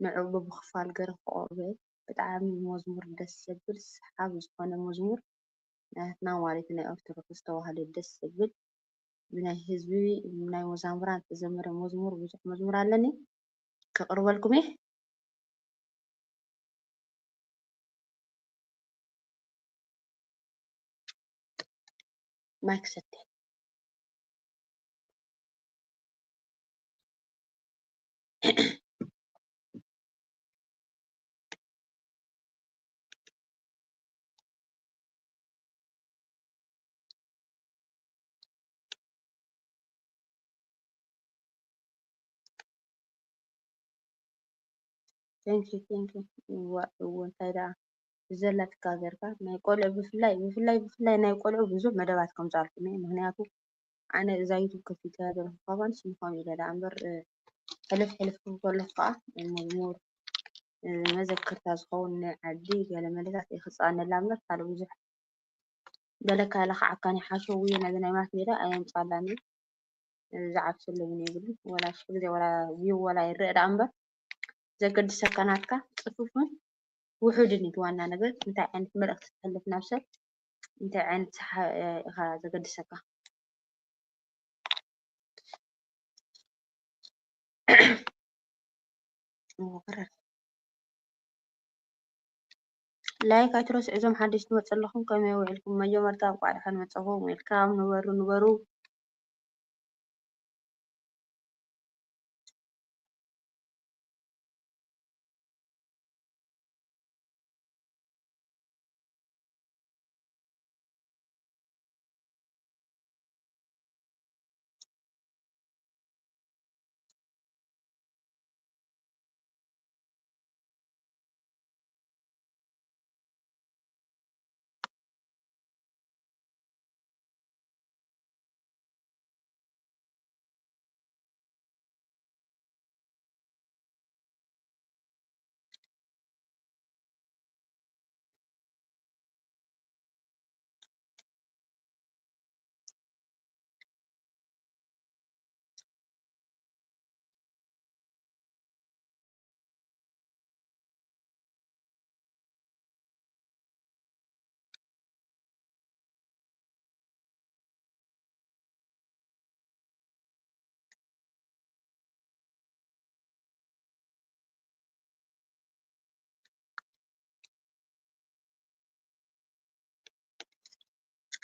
ንዕኡ ብብኽፋል ገይረ ከቕርቦ እየ። ብጣዕሚ መዝሙር ደስ ዘብል፣ ሰሓቢ ዝኾነ መዝሙር ናትና ማለት ናይ ኦርቶዶክስ ተዋህዶ ደስ ዘብል፣ ብናይ ህዝቢ፣ ናይ መዛሙራን ዝተዘመረ መዝሙር፣ ብዙሕ መዝሙር ኣለኒ፣ ከቕርበልኩም እየ። ማይክ ሰቴ። Thank you, thank you። እዋ፣ እዎ፣ እንታይ ደኣ ብዘላትካ ጌርካ። ናይ ቆልዑ ብፍላይ፣ ብፍላይ፣ ብፍላይ ናይ ቆልዑ ብዙሕ መደባት ከምዝኣልኩም እየ። ምኽንያቱ ኣነ እዛ ዩቱብ ከፊተ ዘለኹ ካባን ስምኾም ኢለ ደኣ እምበር፣ እ፣ ሕልፍ ሕልፍ ክብል ከለኹ ከዓ መዝሙር፣ እ፣ መዘክርታ ዝኸውን ናይ ዓዲ ገለ መለታት እየ ክፃወነላ እምበር ካልእ ብዙሕ ገለ ካለኻዓካን ይሓሸው እዩ። ነዚ ናይ ማስ ሜዳ ኣየምፃላኒ። ዝዓብሰለምን የብሉን። ወላ ሽሕ ግዜ ወላ ቪው ወላ ይረአ ደኣ እምበር ዘገድሰካ ናትካ ጽፉፍን ውሑድን እዩ ዋና ነገር። እንታይ ዓይነት መልእኽቲ ተሕልፍ ናብ ሰብ፣ እንታይ ዓይነት ሰሓ-፣ ኢኻ ዘገድሰካ። ላይክ ኣይትረስዑ። እዞም ሓደሽቲ ትመፁ ኣለኹም ከመይ ውዒልኩም? መጀመርታ እንኳዕ ደሓን መፃኹም። ዌልካም፣ ንበሩ ንበሩ።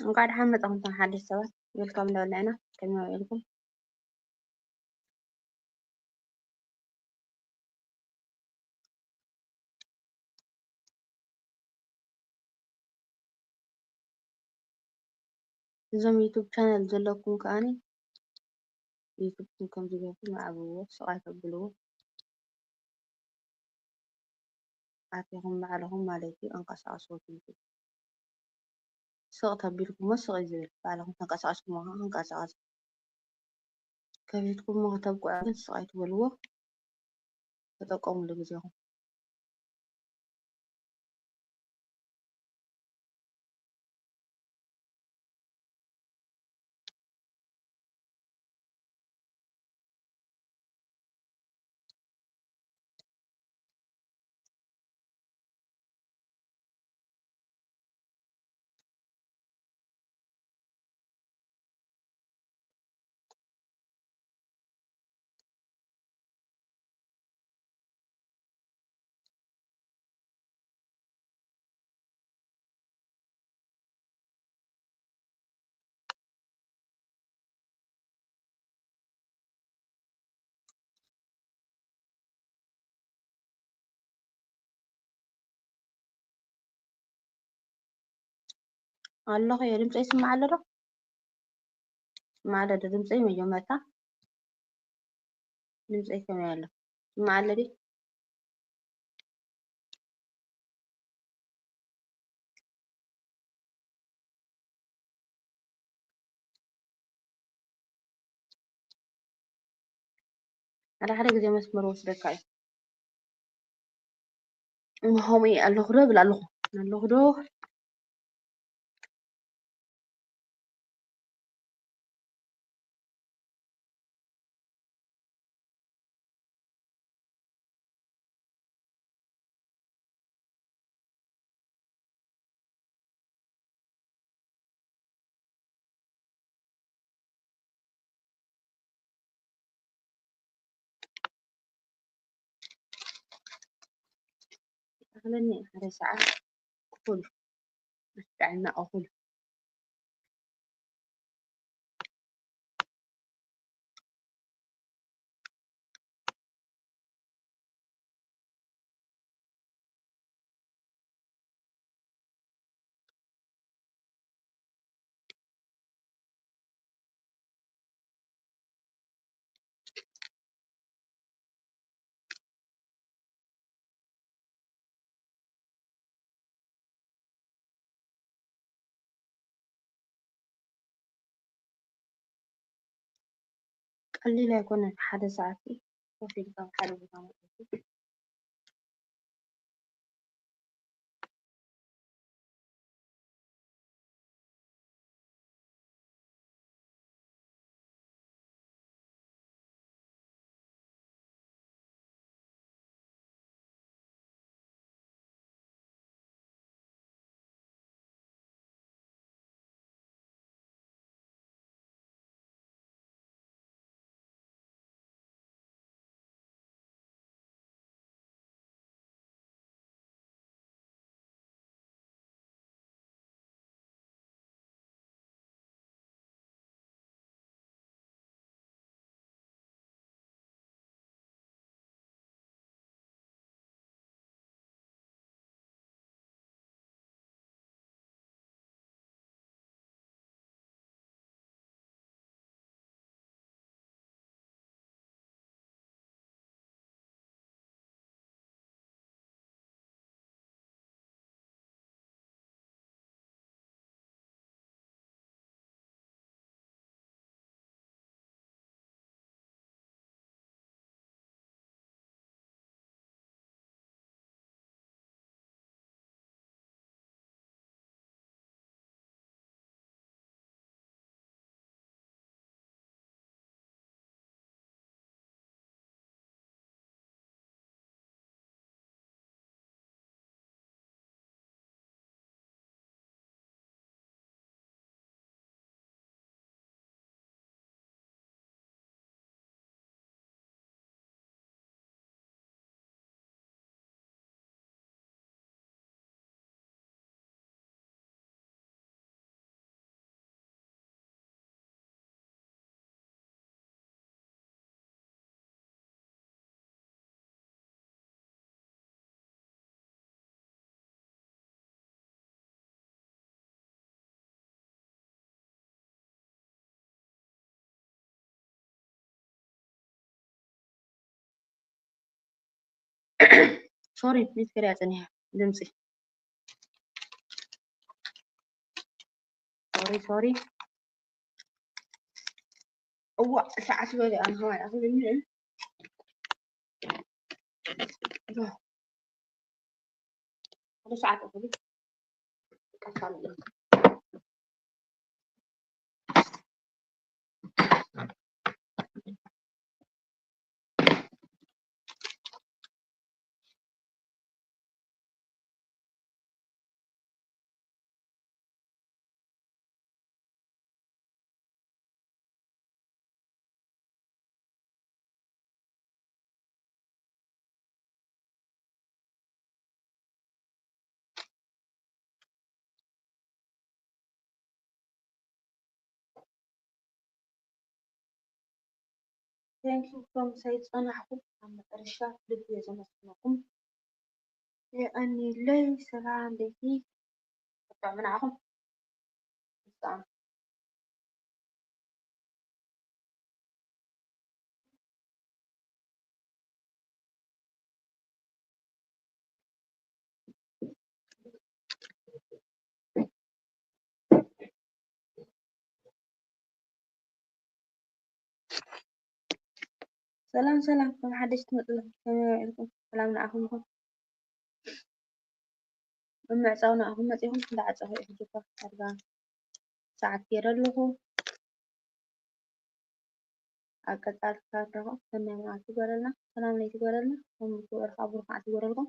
እንኳዕ ደሓን መጻኹም እቶም ሓደሽቲ ሰባት፣ ዌልካም እንዳበልና ኢና። ከመይ ውዒልኩም? እዞም ዩቱብ ቻነል ዘለኩም ከኣኒ ዩቱብኩም ከምዚ ጌርኩም ኣዕብዎ፣ ስቕ ኣይተብልዎ። ኣቲኹም ባዕልኹም ማለት እዩ፣ ኣንቀሳቕስዎ እቲ ዩቱብ። ስቕ ተቢልኩሞ ስቕ እዩ ዝብል፣ ባዕልኹም ተንቀሳቒስኩሞ ከዓ ክንቀሳቐስ። ከፊትኩሞ ከተብቅዑ ግን ስቕ ኣይትበልዎ፣ ተጠቀምሉ ግዜኹም። ኣለኹ እየ። ድምፀይ ይስማዕ ኣሎ ዶ? ይስማዕ ኣሎ ዶ ድምፀይ? መጀመርታ ድምፀይ ከመይ ኣሎ? ይስማዕ ኣሎ ድዩ? ሓደ ሓደ ግዜ መስመር ወስደካ እዩ። እሞ ከምኡ ኣለኹ ዶ ብል ኣለኹ። ኣለኹ ዶ? ኣኽለኒ ሓደ ሰዓት ክፉል ጥዕና እኹል። ቀሊል ኣይኮነን። ሓደ ሰዓት ኮፍ ኢልካ ኣብ ሓደ ቦታ መጺእካ ሶሪ ሚት ከሪያ ጸኒሐ ድምፂ ሶሪ ሶሪ እዋ ሰዓት በለ ኣንሃዋይ ኣኽልኒ ሓደ ሰዓት እኽሉ Thank you from ሳይጸናሕኩም ኣብ መጠረሻ ልቢ የዘመስግነኩም። የቐንየለይ ሰላም ለይቲ። ሰላም ሰላም፣ ከም ሓደሽ ትመፅእ ከመይ ውዒልኩም? ሰላም ንዓኹም ይኹን። ኣብ ምዕፃው ንዓኹም መፂኹም እንዳዓፀኹ እየ ሕጂ እኳ ዳርጋ ሰዓት ገይረ ኣለኹ። ኣብ ቀፃሊ ክሳብ ንራኸብ ሰናይ መዓልቲ ይግበረልና፣ ሰላም ለይቲ ይግበረልና፣ ከም ብሩኽ ብሩኽ መዓልቲ ይግበረልኩም።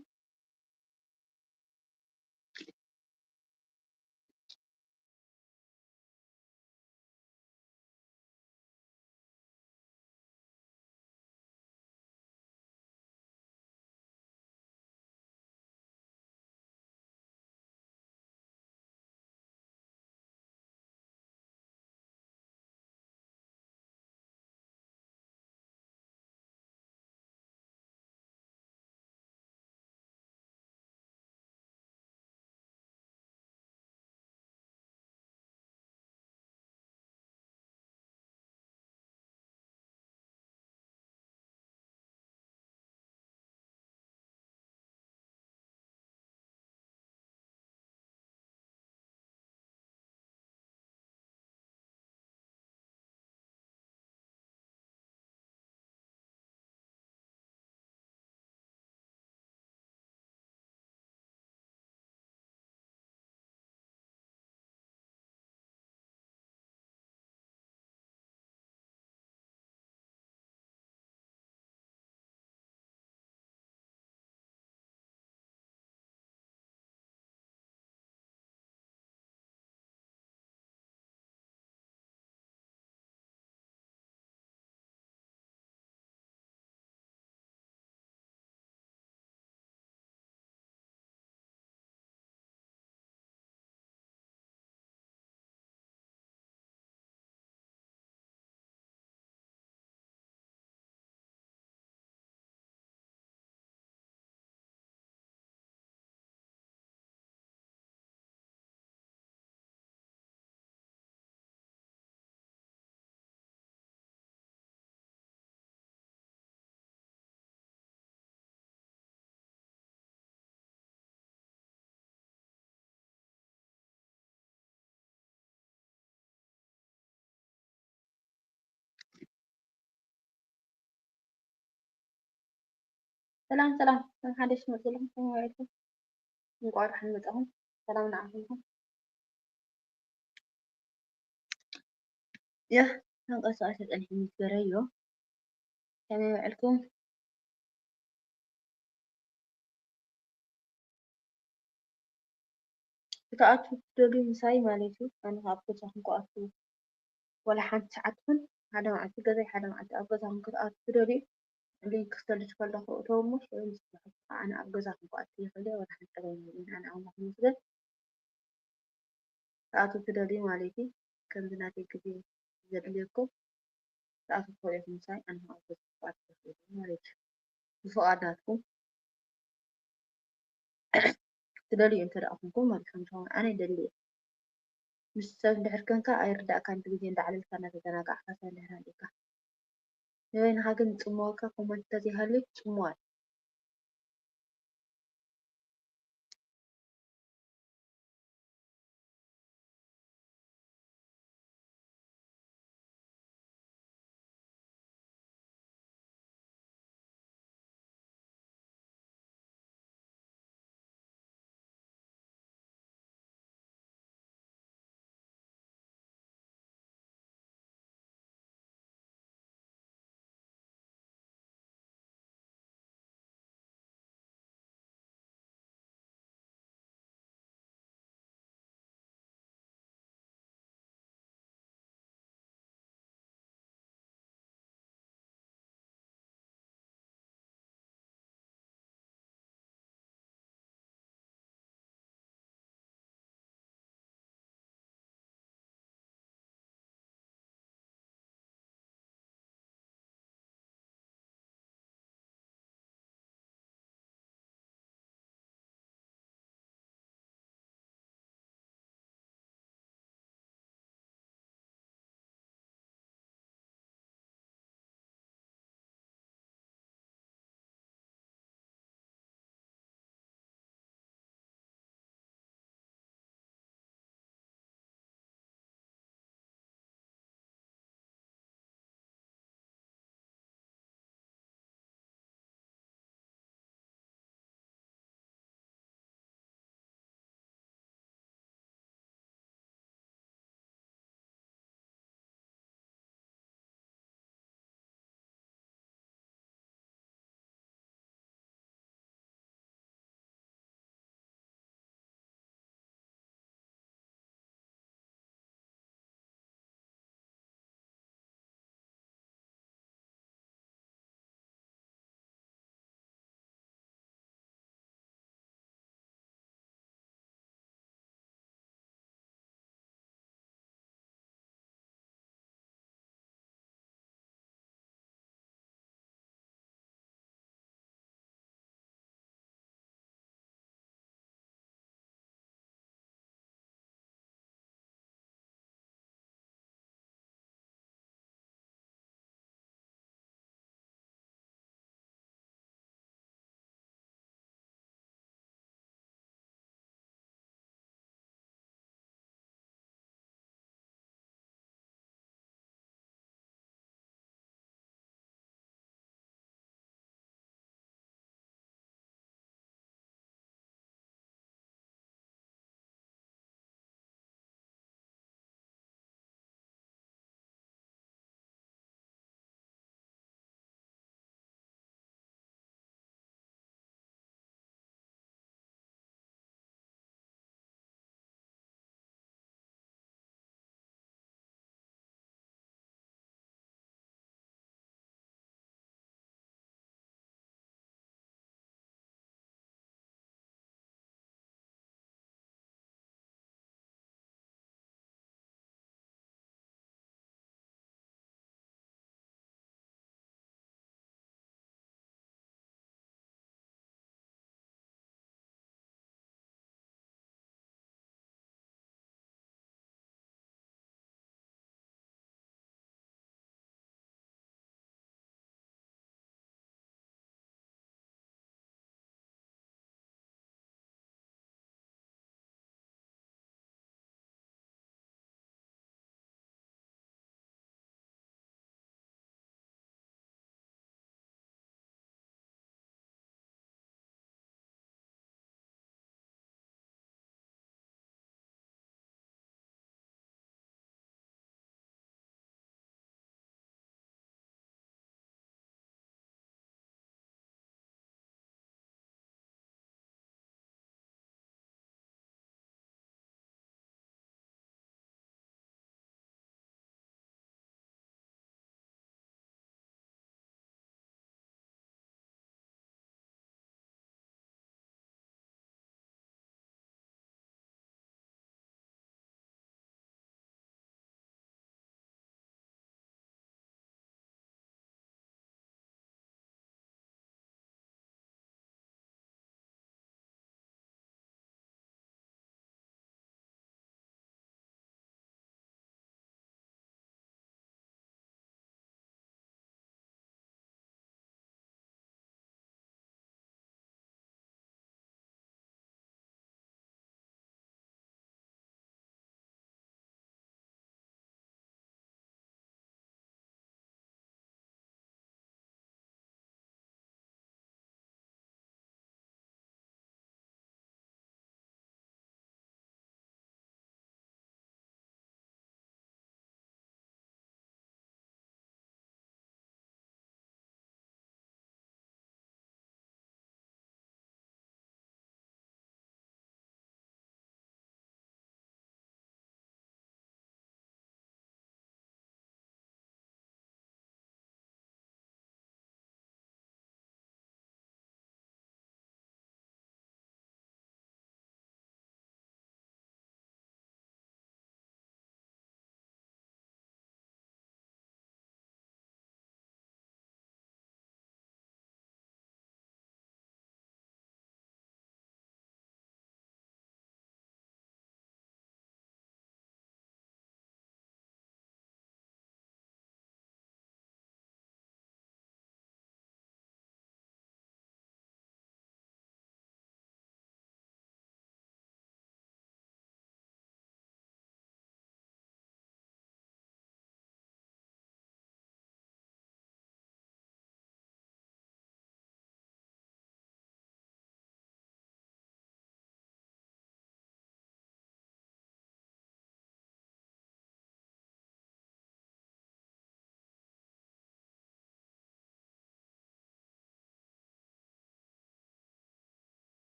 ሰላም ሰላም፣ ከም ሓደሽ ትመፅእ ኣለኹም፣ ከመይ ውዒልኩም? እንቋዕ ደሓን መፃኹም። ሰላም ንዓኹም ይኹን። ያ፣ ተንቀሳቐሲ ፀኒሑ ምስ ገረዮ። ከመይ ውዕልኩም? ክትኣትዉ ትደልዩ ምሳይ ማለት እዩ። ኣነ ኣብ ገዛኹም ክኣትዉ ዋላ ሓንቲ ሰዓት ትኹን ሓደ መዓልቲ ገዛይ ሓደ መዓልቲ ኣብ ገዛኹም ክትኣትዉ ትደልዩ ሊንክ ክሰልድ ከለኹ እተው እሞ ሽዑ ምስ ኣነ ኣብ ገዛኹም ክኣትዉ ይኽእል እየ። ዋላ ሓንቲ ገዛይ የለን። ኣነ ኣምላኽ ይመስገን። ክትኣትዉ ትደልዩ ማለት እዩ። ከምዚ ናተይ ግዜ ዘድልየኩም ክትኣትዉ ትኽእሉ ኢኹም ምሳይ። ኣነ ኣብ ገዛኹም ክኣትዉ ይኽእል እየ ማለት እዩ። ብፍቓድ ናትኩም ትደልዩ እንተ ደኣ ኮንኩም ማለት ከም ዝኾነ ኣነ ይደሊ እየ። ምስ ሰብ እንድሕር ኮንካ ኣይርዳእካን፣ እቲ ግዜ እንዳዕለልካ እናተዘናጋዕካ ሰብ እንድሕር ሃሊእካ። ንበይንኻ ግን ዝጽምወካ ኮመንት እንተዘይሃልዩ ጽምዋ እዩ።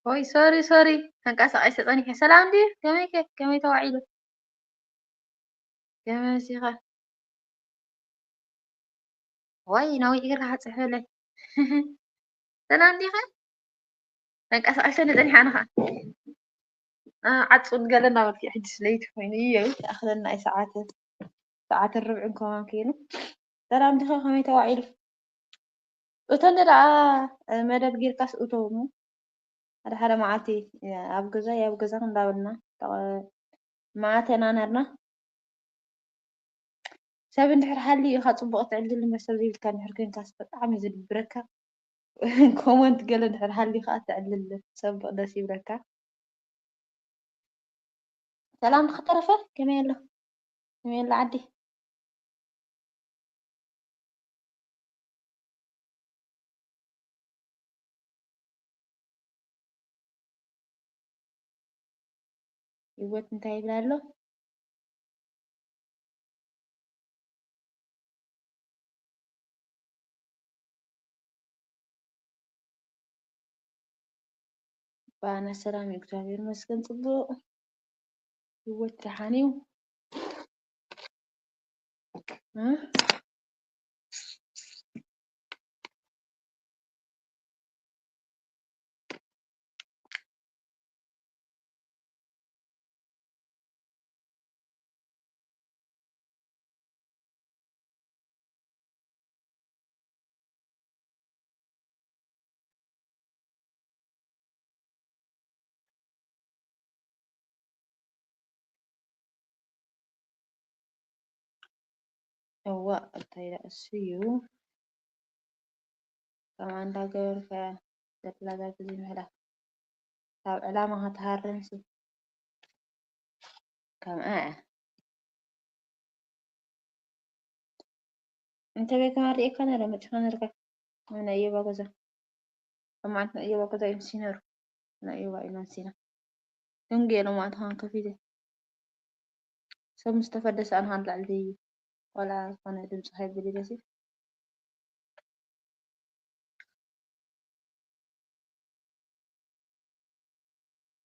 ወይ ሶሪ ሶሪ፣ ተንቀሳቒሰ ጸኒሐ። ሰላም ድዩ? ከመይ ከ? ከመይ ተዋዒሉ? ከመይ መሲኻ? ወይ ነዊሕ ጌርካ ክትጽሕፈለይ። ሰላም ዲኻ? ተንቀሳቒሰ ንጸኒሕ ኣነ ኸኣ። እ፣ ዓጹ ገለ እናበልኪ ሕጅስ ለይቲ ኮይኑ እዩ፣ ይኣኽለና እዩ ሰዓት፣ ሰዓት ርብዕን ከማን ኮይኑ። ሰላም ዲኻ? ከመይ ተዋዒሉ? እቶኒ ደኣ፣ እ፣ መደብ ጌርካስ እቶ እሞ። ሓደ ሓደ መዓልቲ፣ እ፣ ኣብ ገዛይ ኣብ ገዛኺ እንዳበልና፣ ጠቐ-፣ ማእተና ነርና። ሰብ እንድሕር ሃልዩ ኢኻ ጽቡቕ ትዕልል እምበር ሰብ ዘይብልካ እንድሕር ኮንካስ ብጣዕሚ እዩ ዝድብረካ። ኮመንት ገለ እንድሕር ሃልዩ ኸኣ ትዕልል ሰብ ደስ ይብለካ። ሰላም ኸተረፈ ከመይ ኣሎ? ከመይ ኣሎ ዓዲ? ህይወት እንታይ ይብል ኣሎ? ባና ሰላም እዩ፣ እግዚኣብሔር ይመስገን። ጽቡቕ ህይወት ደሓን እዩ። እ? እዋእ፣ እንታይ ደኣ እሱ እዩ። ከምኣ እንዳገበርካ ዘላ እዛ ግዜ ምሕላፍ። ካብ ዕላማኻ ትሃርምሲ። ከምኣ እያ። እንተ ቤት ተማሪ እካ ነረ መጺኻ ነርካ። ኣብ ናይ እዮባ ገዛ። ኣብ መዓልቲ ናይ እዮባ ገዛ እዮም ሲነሩ። ናይ እዮባ እዮም ኣንሲና። ደንጉየ ሎማዕንቲ ኸን ከፊተ። ሰብ ምስ ተፈደሰ ኣነ ኸን ልዕሊ ዋላ ዝኾነ ድምፂ ከይብል እዩ ደስ ይብል።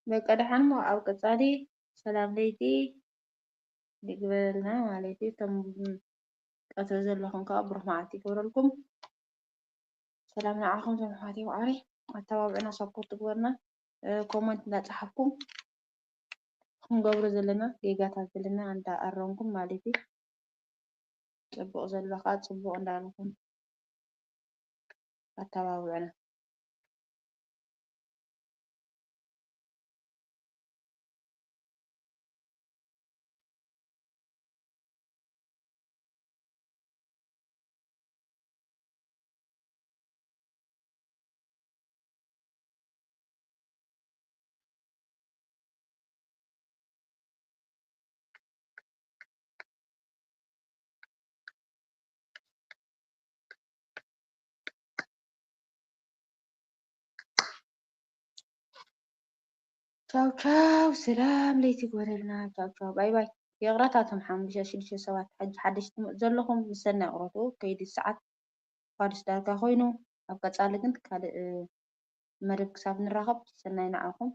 በቃ ደሓን እሞ ኣብ ቀጻሊ ሰላም ለይቲ ይግበረልና ማለት እዩ። እቶም ቀትሪ ዘለኹም ከዓ ብሩኽ መዓልቲ ይግበረልኩም። ሰላም ንዓኹም፣ ሰላም ኣሕዋተይ ዋዕሪ። ኣተባብዑና፣ ሳፖርት ግበሩና። እ፣ ኮመንት እንዳጸሓፍኩም ክንገብሮ ዘለና ጌጋታት ዘለና እንዳኣረምኩም ማለት እዩ። ጽቡቕ ዘሎ ከዓ ጽቡቕ እንዳበልኩም ኣተባብዑና። ቻው ቻው፣ ሰላም ለይቲ ይግበረልና። ቻው ቻው፣ ባይ ባይ። ይቕረታ፣ እቶም ሓሙሽተ ሽዱሽተ ሰባት ሕጂ ሓደሽቲ ትመጹ ዘለኹም፣ ምስ ሰናይ ይቕረቱ። ከይዲ ሰዓት ፋዱስ ዳርጋ ኮይኑ፣ ኣብ ቀጻሊ ግን ካልእ መደብ ክሳብ ንራኸብ፣ ሰናይ ንዓኹም።